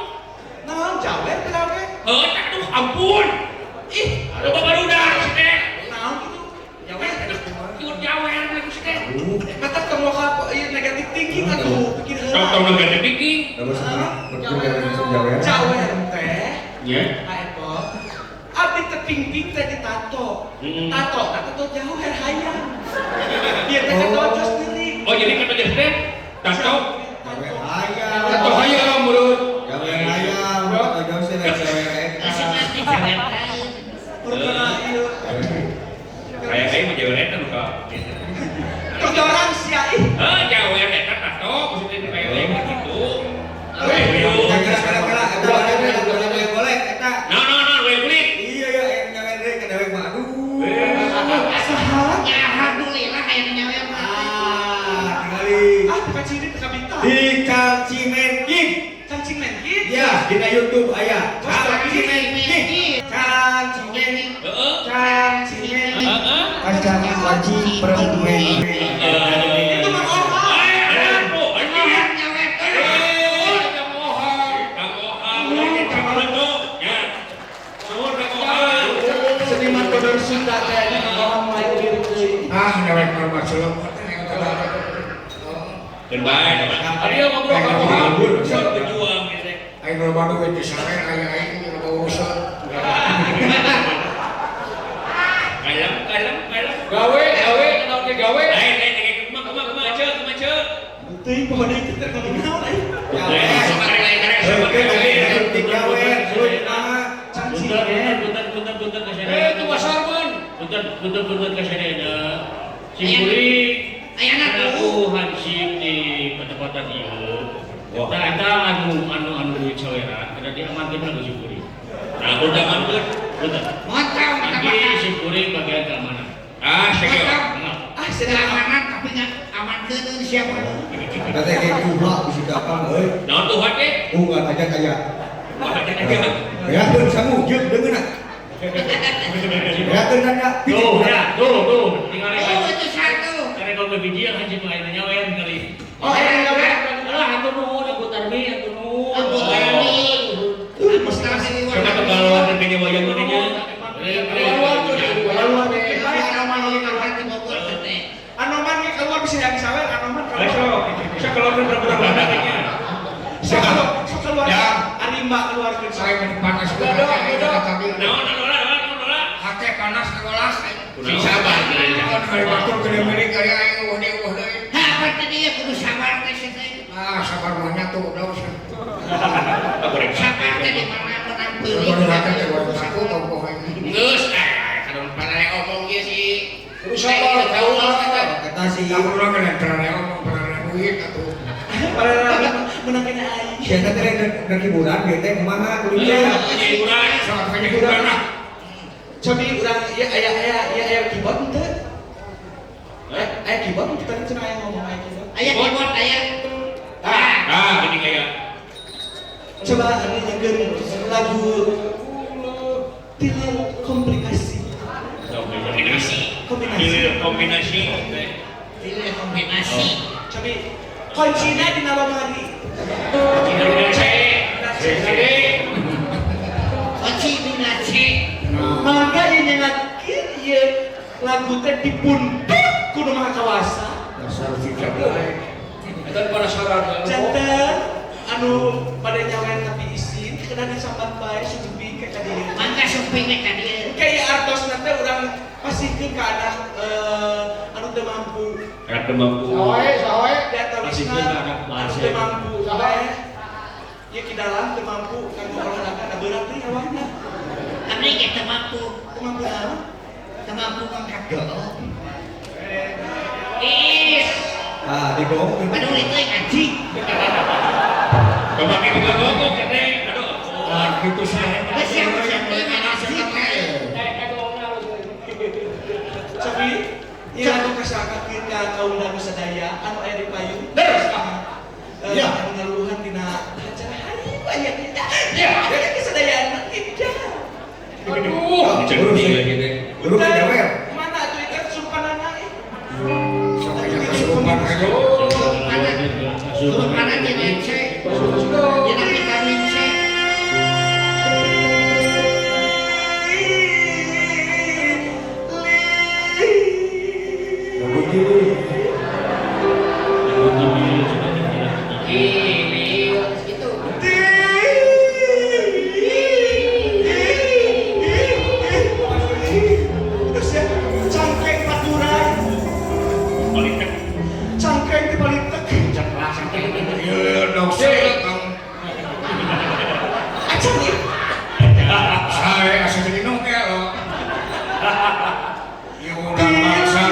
Naon jawer teh oge?
Heuh, aduh ampun.
Ih,
Aduh barudak si teh.
naon kitu? Jawer teh kumaha?
Kieu jawer lagi si teh.
Mata tong ka ieu negatif thinking atuh, pikir heula.
Tong tong negatif thinking.
Jawer.
Jawer teh.
Nya.
Pak Epot. Abdi teh thinking teh ditato. Tato, tato jauh hayang. Ieu teh ketojos deui.
Oh, jadi ketojos teh tato.
Jawer hayang.
Tato hayang menurut.
Jawer hayang, ketojos teh jawer eta.
Perkara ieu.
Kayak aing mah jawer eta nu ka.
Kejoran sia ih.
Heuh, jawer eta tato maksudnya kayak aing mah kitu.
Kira-kira eta boleh boleh eta.
No no no, we kulit.
Iya ya, yang nyawer deui ka dewek mah. Aduh.
Saha?
Ya alhamdulillah aya nyawer mah.
Ah, tingali.
Ah, teka ciri teka bintang.
Di Cangcing Menkit.
Cangcing Menkit?
Ya, dina YouTube aya. Cangcing Menkit. Cangcing Menkit.
Heeh.
Cangcing Menkit.
Heeh.
Kacang laci perempuan.
Itu mah orang. Seniman kodor Sunda kayaknya orang mulai lirik deui.
Ah, dewek mah masalah.
Ayo ngobrol ka Ohang. Berjuang gitu.
Aing loba duit di sana, aing aing loba urusan.
Kalem, kalem, kalem.
Gawe, gawe, naon ge gawe?
Lain, lain, lain, kumaha, kumaha, kumaha, ceuk, kumaha, ceuk.
Teuing poho deui teh ngomong naon aing. Cangcing
Punten, punten, punten, punten ka
Eh, itu Basarman.
Punten, punten, punten ka sadayana. Simkuring
Ayana
aku hansip di ketepatan ieu. Tah eta anu anu anu duit saweran kada diamankeun ku simkuring.
Nah, udah amankeun.
Punten.
Montong
Abdi simkuring bagian keamanan.
Ah, segel.
Ah, sedang
keamanan tapi nggak aman keun siapa.
Kata kayak kuha bisa gampang euy.
Naon tuh hate?
Bukan aja kayak. Ya keun sangu jeung deungeun. Ya keun nanya.
Tuh, ya, tuh, tuh, tingali.
Oh, itu satu.
Karena kalau biji yang hansip mah aya nyawer tingali.
Oh, aya nyawer.
Alah, hatur nuhun Abu Tarmi, hatur nuhun.
Abu Tarmi. Abu Tarmi.
Coba kegalauan teh wayang teh nya.
Anoman ge keluar bisa yang sawer anoman keluar.
Bisa keluar berapa teh nya.
Sok keluar.
Ya.
Arimba keluar ke
Saya panas.
Naon naon naon.
Hate panas ngolah.
Si sabar.
Dari batur ke milik kaya aing eueuh deui eueuh deui.
Hah, apa tadi ya kudu sabar teh teh.
Ah, sabar mah nya tuh udah usah.
Sabar teh di mana menang peuli.
Geus, kadon parare omong ieu sih.
Kudu sabar
Kata si
Aku urang kan parare omong parare duit atuh.
Parare menang kena aing.
Sia teh rek hiburan ieu teh kumaha kudu teh.
Hiburan.
Sok hiburan ah.
Cobi urang ieu aya aya ieu aya keyboard henteu? Aya keyboard henteu tadi cenah aya ngomong aya keyboard.
Aya keyboard aya.
Ah, geuning aya.
Coba anu nyegeun lagu Tilir Komplikasi.
Kombinasi.
Kombinasi.
Tilir kombinasi.
Tilir kombinasi.
Cobi kuncina dina lemari.
Kuncina dina C. C.
Kunci dina C.
Mangga ieu nyangatkeun ieu lagu teh dipuntut ku Nu Maha Kawasa.
Dasar cicak bae.
Eta penasaran.
Janten anu pada nyawer tapi isin kena disambat bae sumping ka dieu.
Mangga sumping ka dieu.
Kayak artosna teh urang pasihkeun ka anak anu teu mampu.
Anak teu mampu.
Sawae, sawae.
Di atawisna anu teu mampu bae. Ieu ki dalam teu mampu kanggo olahraga da berat teh awakna.
Abdi ge teu mampu.
Teu mampu naon?
Teu mampu ngangkat doh. Is.
Ah, dibohongkeun.
Aduh itu yang anjing.
Kemaki digogok teh. Aduh.
Ah, kitu sih.
Geus siap siap anjing.
Tapi ieu anu kasakakeun ka kaula nu sadaya anu aya di payung.
Terus.
Ya, anu ngaluhan dina acara hari aya kita. Ya, jadi sadayana tidak.
Aduh,
Jadi lagi teh.
Buru jawer.
Mana atuh ikan supanana eh?
Sok aya kesurupan aduh.
Surupan aja C. Dina vitamin C. Ih, gitu.
Terus ya, cangkeng paturai, cangkeng di balitek.
Ieu dong sih.
Acan ya.
Sae asa jadi nongkel lo. Ieu urang bangsa.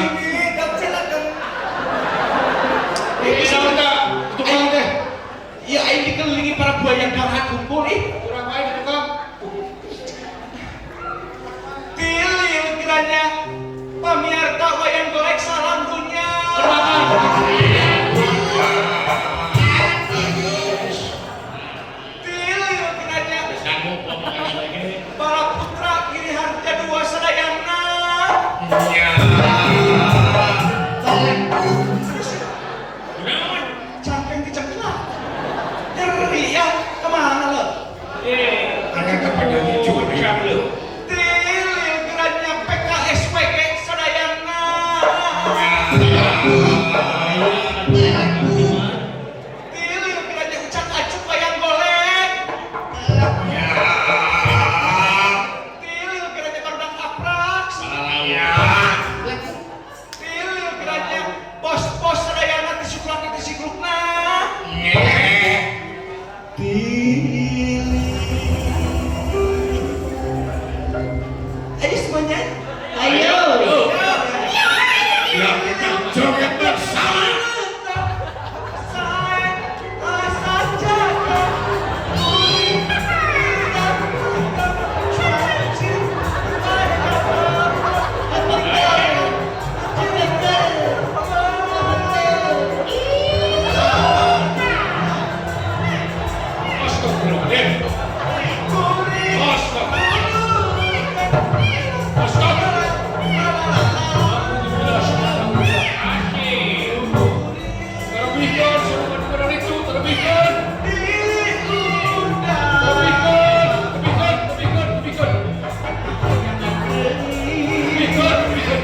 Ini sama tak? Tukang teh.
Iya, aing dikelilingi para buaya darat kumpul ih.
Kurang baik tukang.
Tilil kiranya pamiarta wayang golek salam dunya. Tilil kiranya para putra Giri Harja dua sadayana.
Nya.
Cangkeng kecengklak. Nyeri ya, kemana lo?
Aya teh pada lucu.
Tilil kiranya PKSWG sadayana. Tilil kiranya ucap acuk wayang golek. Tilil kiranya barudak apraks. Tilil kiranya bos-bos sadayana tisuklak tisiklukna. Tilil. Ayo semuanya.
Ayo.
Ya kita joget bersama.
Astagfirullahaladzim. Astagfirullah. Astagfirullah. Terbihkan, serupan kepada itu, terbihkan. Terbihkan, terbihkan, terbihkan, terbihkan. Terbihkan, terbihkan.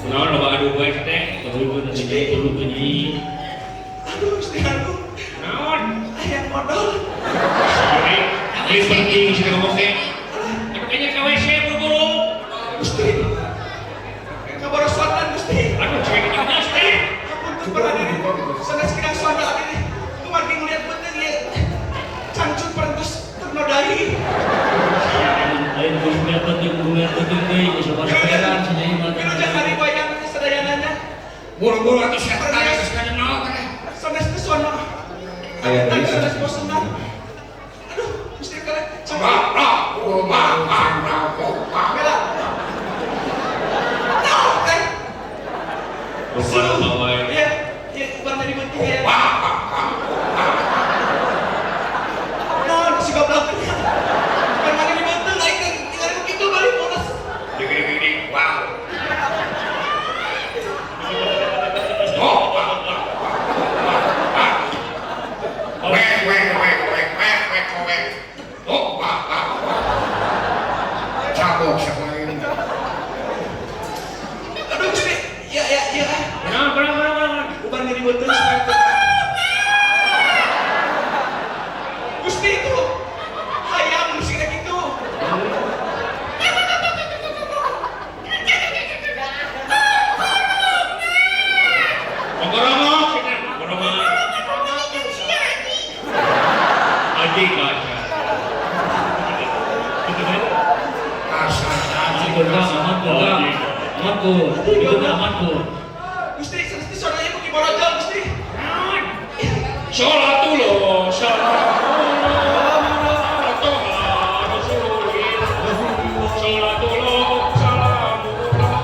Kunaon loba adu bae teh, tuluy teh tuluy nyai.
Aduh, Gusti aduh.
Naon?
Ayang modal.
Ini penting sih ngomong teh. Aduh kayaknya ke WC buru-buru.
Gusti. Kaborosotan Gusti.
Aduh cewek ini teh.
Ampun para diri. Sanes kirang suara abdi. Kumargi ngeliat beuteung ieu. Cangcut parantos ternodai.
Lain bunga penting deui geus loba saperan cenah mah.
Wilujeng hari wayang sadayanana.
Buru-buru atuh sia teh geus kana teh.
Sanes teu sono.
Aya deui.
Sanes bosenan. Aduh, Gusti kalian
Ma, ra, ma, ma, ma, ma.
Bela. Nah, kan.
Loba wae.
Iya, iya, warna di beuteung ya. Nah, si goblok. Kan mana di beuteung aing teh tinggal begitu balik bonus.
Dikit-dikit, wow.
di beuteung supaya teu. Gusti itu hayam nu siga kitu.
Kongkoromok, kongkoromok. Aji kaca.
Aman ku, aman ku.
Gusti, Gusti sonanya beuki borojol Gusti.
Sholatullah, salamullah, sholatullah, salamullah.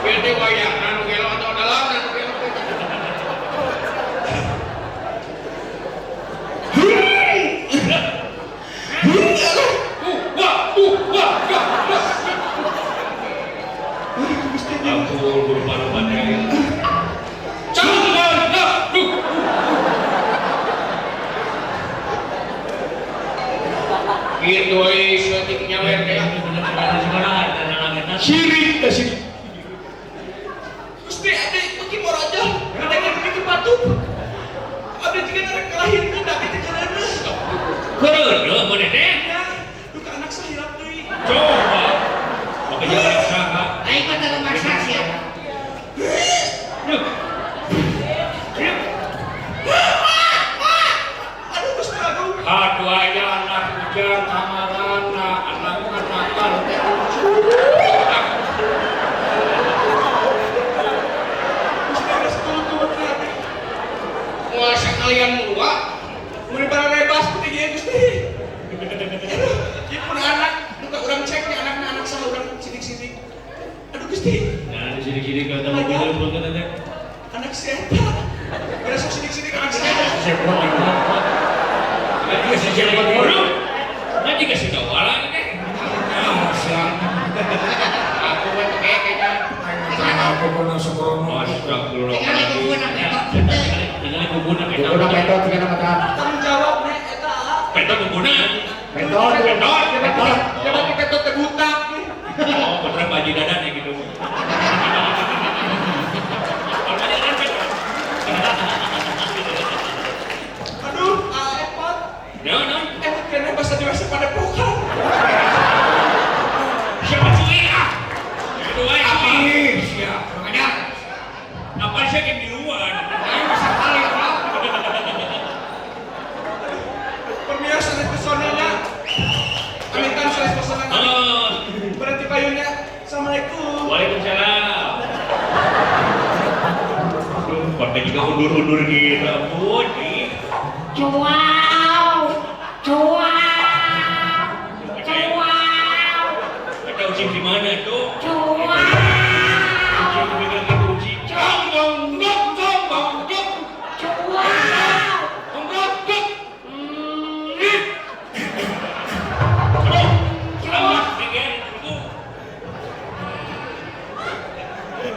Gede wayang anu gelo atau dalam anu gelo. Gitu euy saeutik nyawer teh.
Sirik teh sirik.
Gusti abdi beuki borojol, ada begitu batuk. Abdi juga rek ngalahirkeun da abdi teh keureuneuh.
Keureuneuh maneh teh?
Ya, duka anak sahilap deui.
Coba. Makanya anak saha?
Aing mah teu maksa sia.
Aduh Gusti aduh.
Aduh aya anak ujang kamarana, anak nakal teh lucu.
Gusti geus tutup teh abdi.
Moal sakalian dua.
Mun barebas putih ieu Gusti. Aduh, ieu pun anak duka urang cek nya anakna anak saha urang sidik-sidik. Aduh Gusti.
Nah, di sini-sini kalau tahu belum kan ada.
Anak si eta. Beres sok sidik-sidik anak si eta.
Siapa yang
Nanti kasih siapa dulu? Nanti kasih tahu orang ini.
Aku mah teh kayaknya.
Aku pernah sembrono.
Astagfirullah.
Tinggal kubuna petot.
Tinggal kubuna petot.
Kubuna petot tinggal mata.
Tanggung jawab nek eta.
Petot kubuna.
Petot.
Petot.
Petot.
Coba petot teh buta.
Oh, beneran Pak Haji Dadan ya gitu.
Aduh, epot.
No, no.
Emot kena bahasa dewasa pada pokan.
Siapa cuy ah? Itu wae
Ih, siap.
Makanya apa sih yang di luar?
Aing bisa kali Pak.
Permios sanes pesonanya. Amitan sanes pesonanya. Berarti payunnya. Assalamualaikum.
Waalaikumsalam. Aduh, pakai juga undur-undur gitu, ampun.
Cuau, cuau, cuau.
Ada ucing di mana tuh?
Cuau.
Ucing bilang gitu ucing.
Cong dong dong dong dong.
Cuau.
Dong dong dong.
Aduh, selamat dengan itu.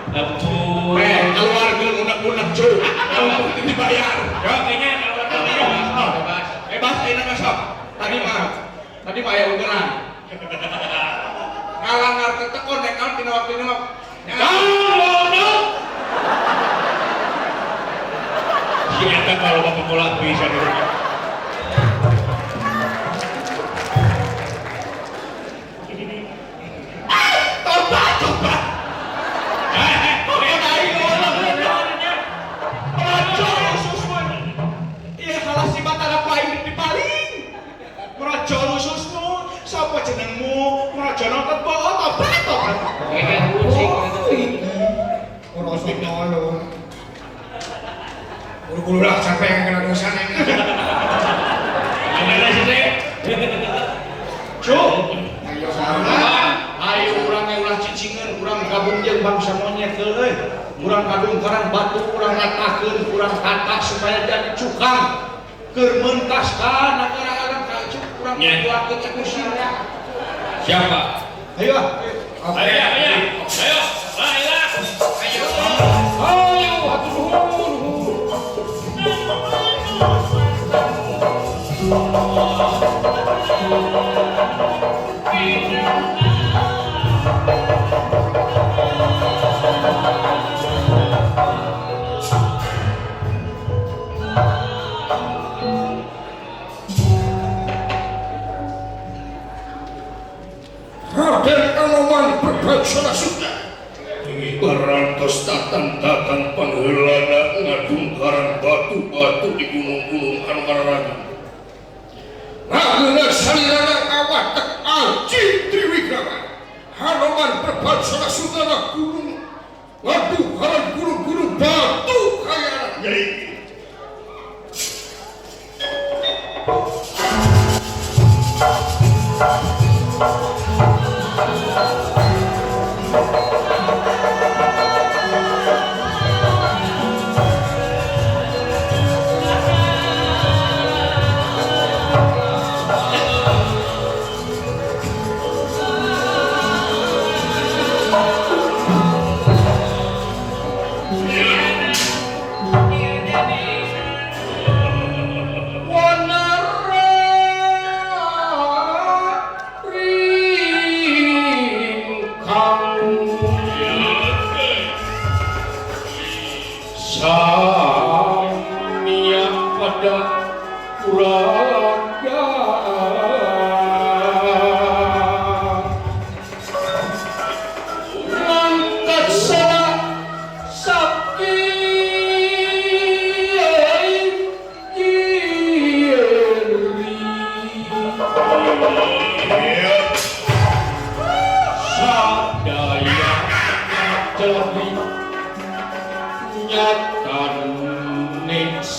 Ampun.
Keluarga unek-unek cuy. Kalau dibayar.
Ya, kayaknya kalau
Bebas. Bebas ayeuna mah sok. Tadi mah aya ugeran. Ngalangar tetekon nek naon tina waktuna mah.
Si eta kalau bapak bola bisa dulu.
Tobat, tobat. Iya kalah si Batara ku aing dipaling. Mrojol ususmu, sapa jenengmu? Mrojol tebo tobat, tobat.
Urusuk nolo. Buru-buru lah sampai yang kena dosa nih.
Gimana sih teh?
Cuk.
Ayo sama.
Ayo urang ge ulah cicingeun, urang gabung jeung bangsa monyet euy. Urang kadungkaran batu, urang ratakeun, urang tata supaya jadi cukang. Keur mentas ka nagara alam ka cuk urang buatkeun cek
Siapa?
Ayo.
Ayo, ayo. Ayo, ayo.
Ayo. Ayo, hatur nuhun.
Thank you.
Raden Anoman berbacana Sunda.
Parantos tatang-tatang pangheulana ngadungkaran batu-batu di gunung-gunung anu kararaga.
Rageuna salirana kawatek Aji Triwikrama. Hanoman berbacana Sunda na gunung ngadungkaran gunung-gunung batu kaya.
Nyai.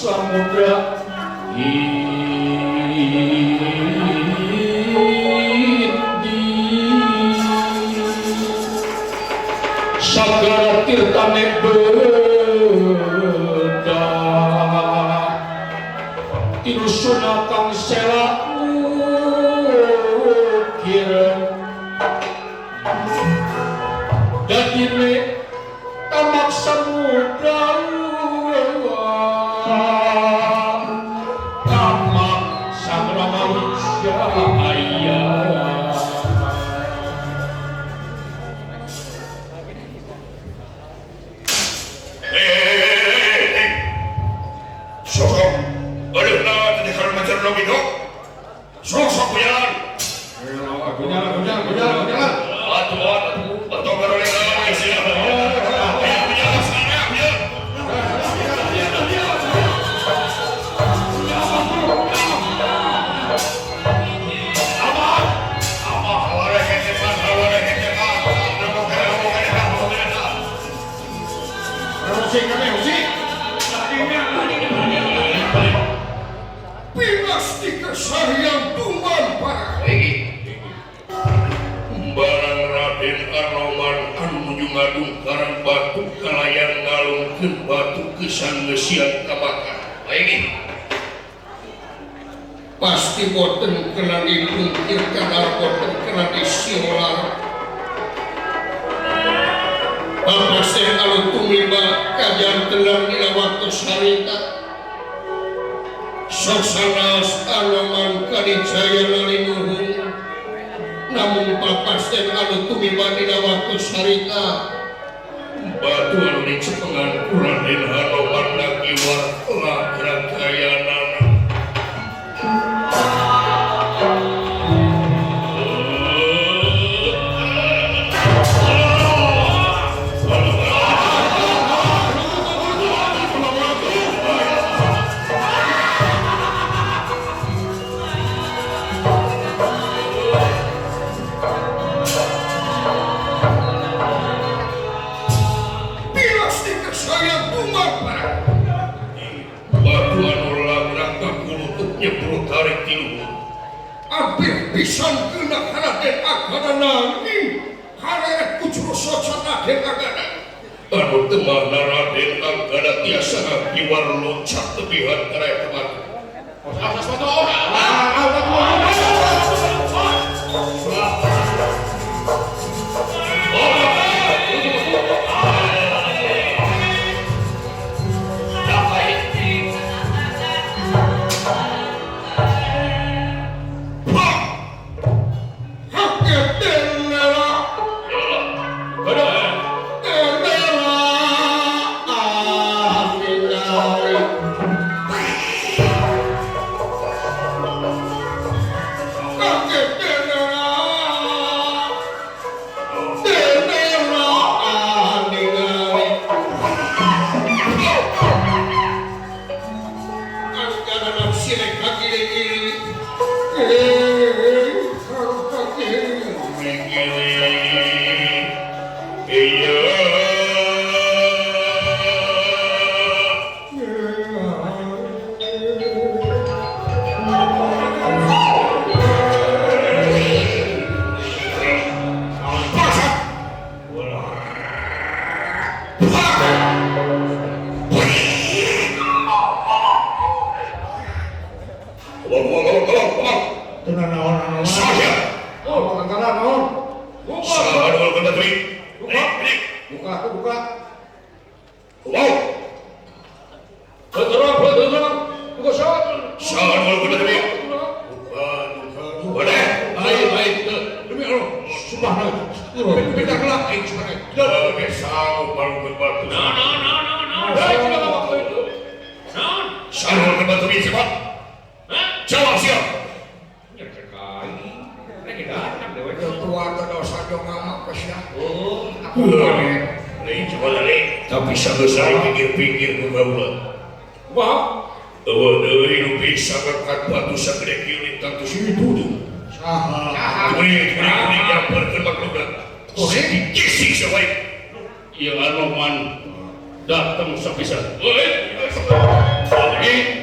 Samudra Indi Sagara tirtane beda Tinusuna kang sela ukir Dadine tamak samudra
Barang Raden Anoman anu nuju ngadungkaran batu kalayan ngalungkeun batu kesan ngeusian ka bakar.
Pasti boten kena dipungkir kadar boten kena disilar. Bapak saya kalau tumiba kajantenan dina waktu sarita. Sok sanaos Anoman kadijaya lalinuhun. Namun papasten anu tumiba dina waktu sarita
batu anu dicepengan ku Raden Anoman nagiwar lagragayanana.
Pisan kena Raden Agana nanging kareret ku juru soca Raden Agana.
Anu teu mana Raden Agana tiasa ngagiwar loncat tebihan kana eta batu.
Tapi sebesar pinggir-pinggir ku kaula. Wah, eueuh deui nu bisa ngangkat batu sagede kieu lintang teu situ. Saha? Kuring kuring nyamperkeun maklumna. Dikisik sawae.
Ieu Anoman datang sapisan. Euy.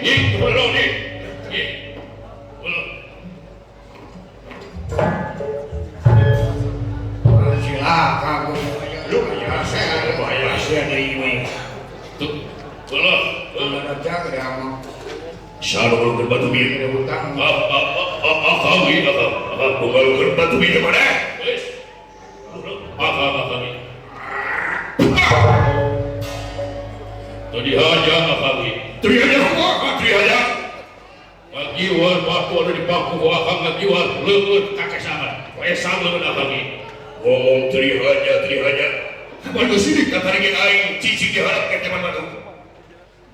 Ih, tolong nih. Ih.
Silakan
lu ya saya bahaya sia deui we.
Tuh. Tolong.
Ada gede amang.
Shalom batu bieu
hutang.
Akang batu bieu mana?
Geus. Akang. Tadi haja akang.
Tadi haja kumaha? Tadi haja.
Ngagiwar batu anu dipaku ku akang ngagiwar leueut kakesangan. Kaesang leueut akang.
Ngomong tadi haja, tadi haja. Kapan geus sidik katarige aing cicing di harap ke teman batu.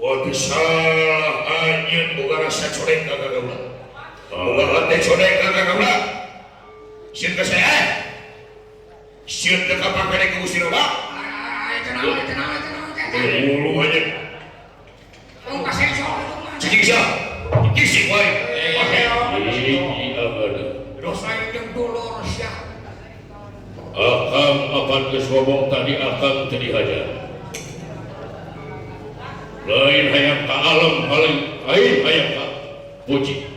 Waktu salah anjeun boga rasa coreng ka kaula. Boga hate coreng ka kaula. Sieun ka saya. Sieun teu kapake ku Gusti Rama. Tenang. Ulu aja.
Tong kasensor itu mah.
Cicing sia. Dikisik wae.
Dosa jeung dulur sia.
Akang apan geus ngomong tadi akang teu dihajar. Lain hayang ka alam paling lain hayang ka puji.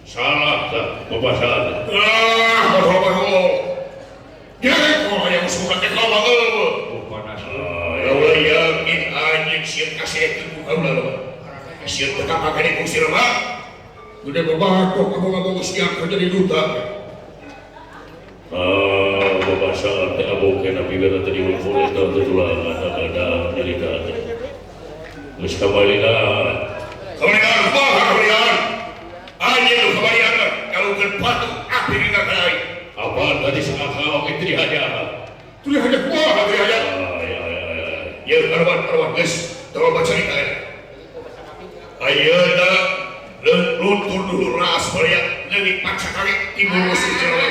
Salah tah babasaan.
Ah, bapak ngomong. Jadi kalau hayang surat teh kaula eueuh.
Panas.
Kaula yakin anjeun sieun kasih ku kaula loba. Sieun teu kapake ku Gusti Rama. Gede babatok abang-abang siap jadi duta.
Ah, babasaan teh abong kena bibir teh diukur eta teh tulangan ada nyarita teh. Geus kamalian.
Kamalian kumaha kamalian? Anjeun nu kamalian kalungkeun batu api dina ka aing.
Apa tadi saakal oge teu dihaja?
Teu dihaja kumaha teu dihaja?
Ya
Ieu karuan geus tong bacarita eta. Ayeuna luntur dulu ras baraya leungit paksa kaki timbul musuh jelema.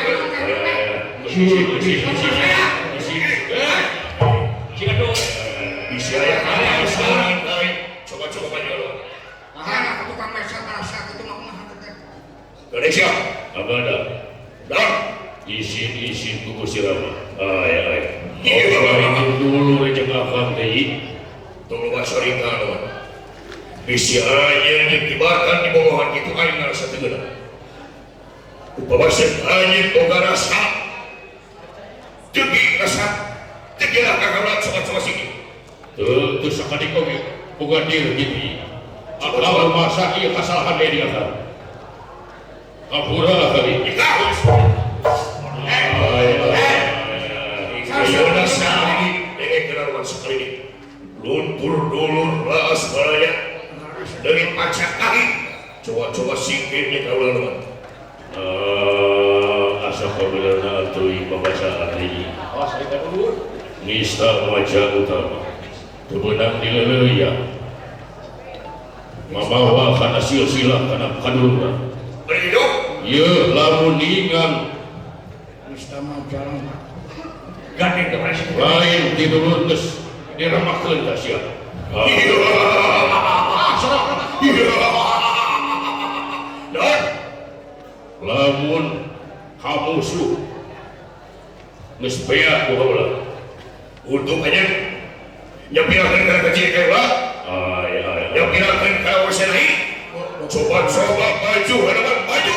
Bisi aya coba-coba maju lo.
Ah, tukang meser rasa kitu mah kumaha teh.
Gede siap.
Abada.
Dah.
Isin-isin ku Gusti Rama. Ay ay. Oh, dulu jeung akang deui.
Tong loba carita lawan. Bisi anjeun dikibarkan di bobohan kitu aing ngarasa teu geunah. Upama seun anjeun boga rasa teugi rasa teu geunah ka kaula coba-coba siki.
Teu teu sakadik oge boga dir kitu. Akal masa ieu kasalahan deui di akang. Hampura kali.
Ika. Ayeuna sakali dengekeun lawan sakali deui. Luntur dulur laas baraya leungit pacak kaki. Coba-coba singkir nya kaula lawan.
Asa kabenerna atuh babasaan deui. Awas eta dulur. Nista maja utama. Teu beunang dileuleuyah. Mabawa kana silsilah kana kaduluran.
Bari hidup.
Ieu lamun ningan
Nista maja
gandeng ke presiden. Lain tidulur geus diremakeun ka sia. Lamun kamusuh
Geus beak ku kaula. Untuk aja nyapirakeun kana kecil kaula. Ay ay. Nyapirakeun kana usenai. Coba-coba maju hadapan maju.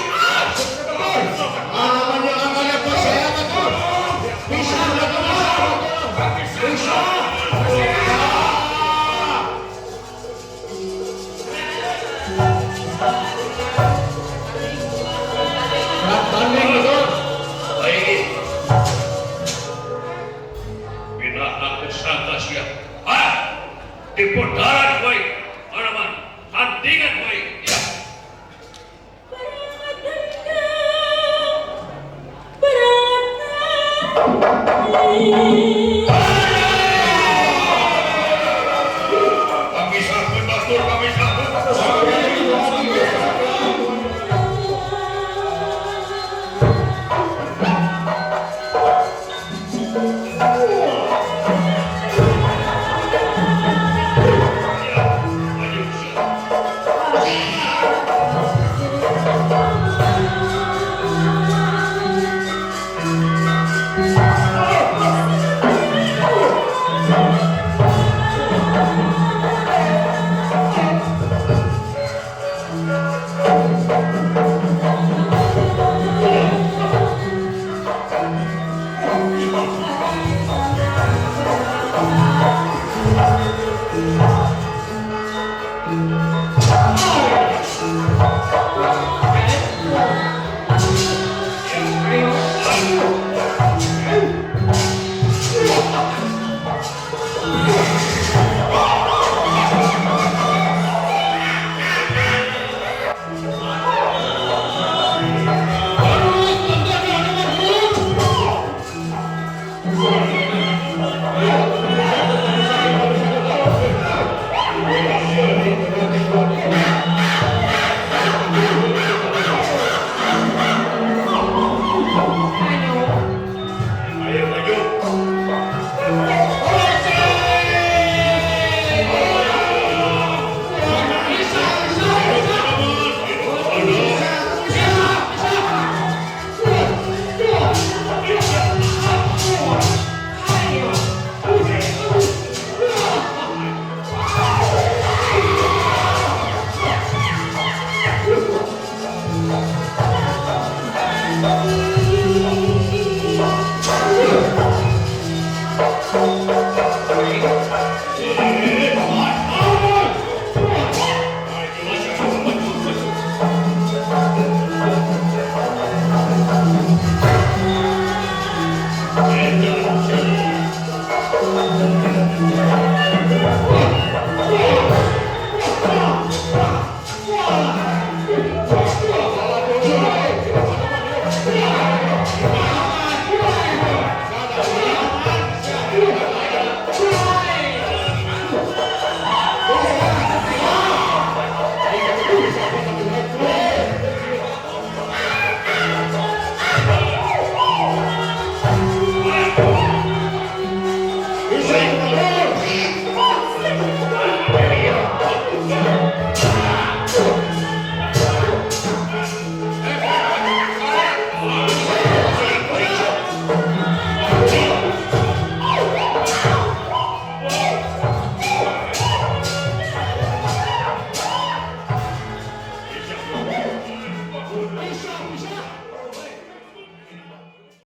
Bisa.
Tanding betul.
Baik.
Bila aku sangka siap. Ah, di putaran baik, Araman, tandingan baik. Ya.
Kami sahun batur, kami sahun. Ya, maju siap.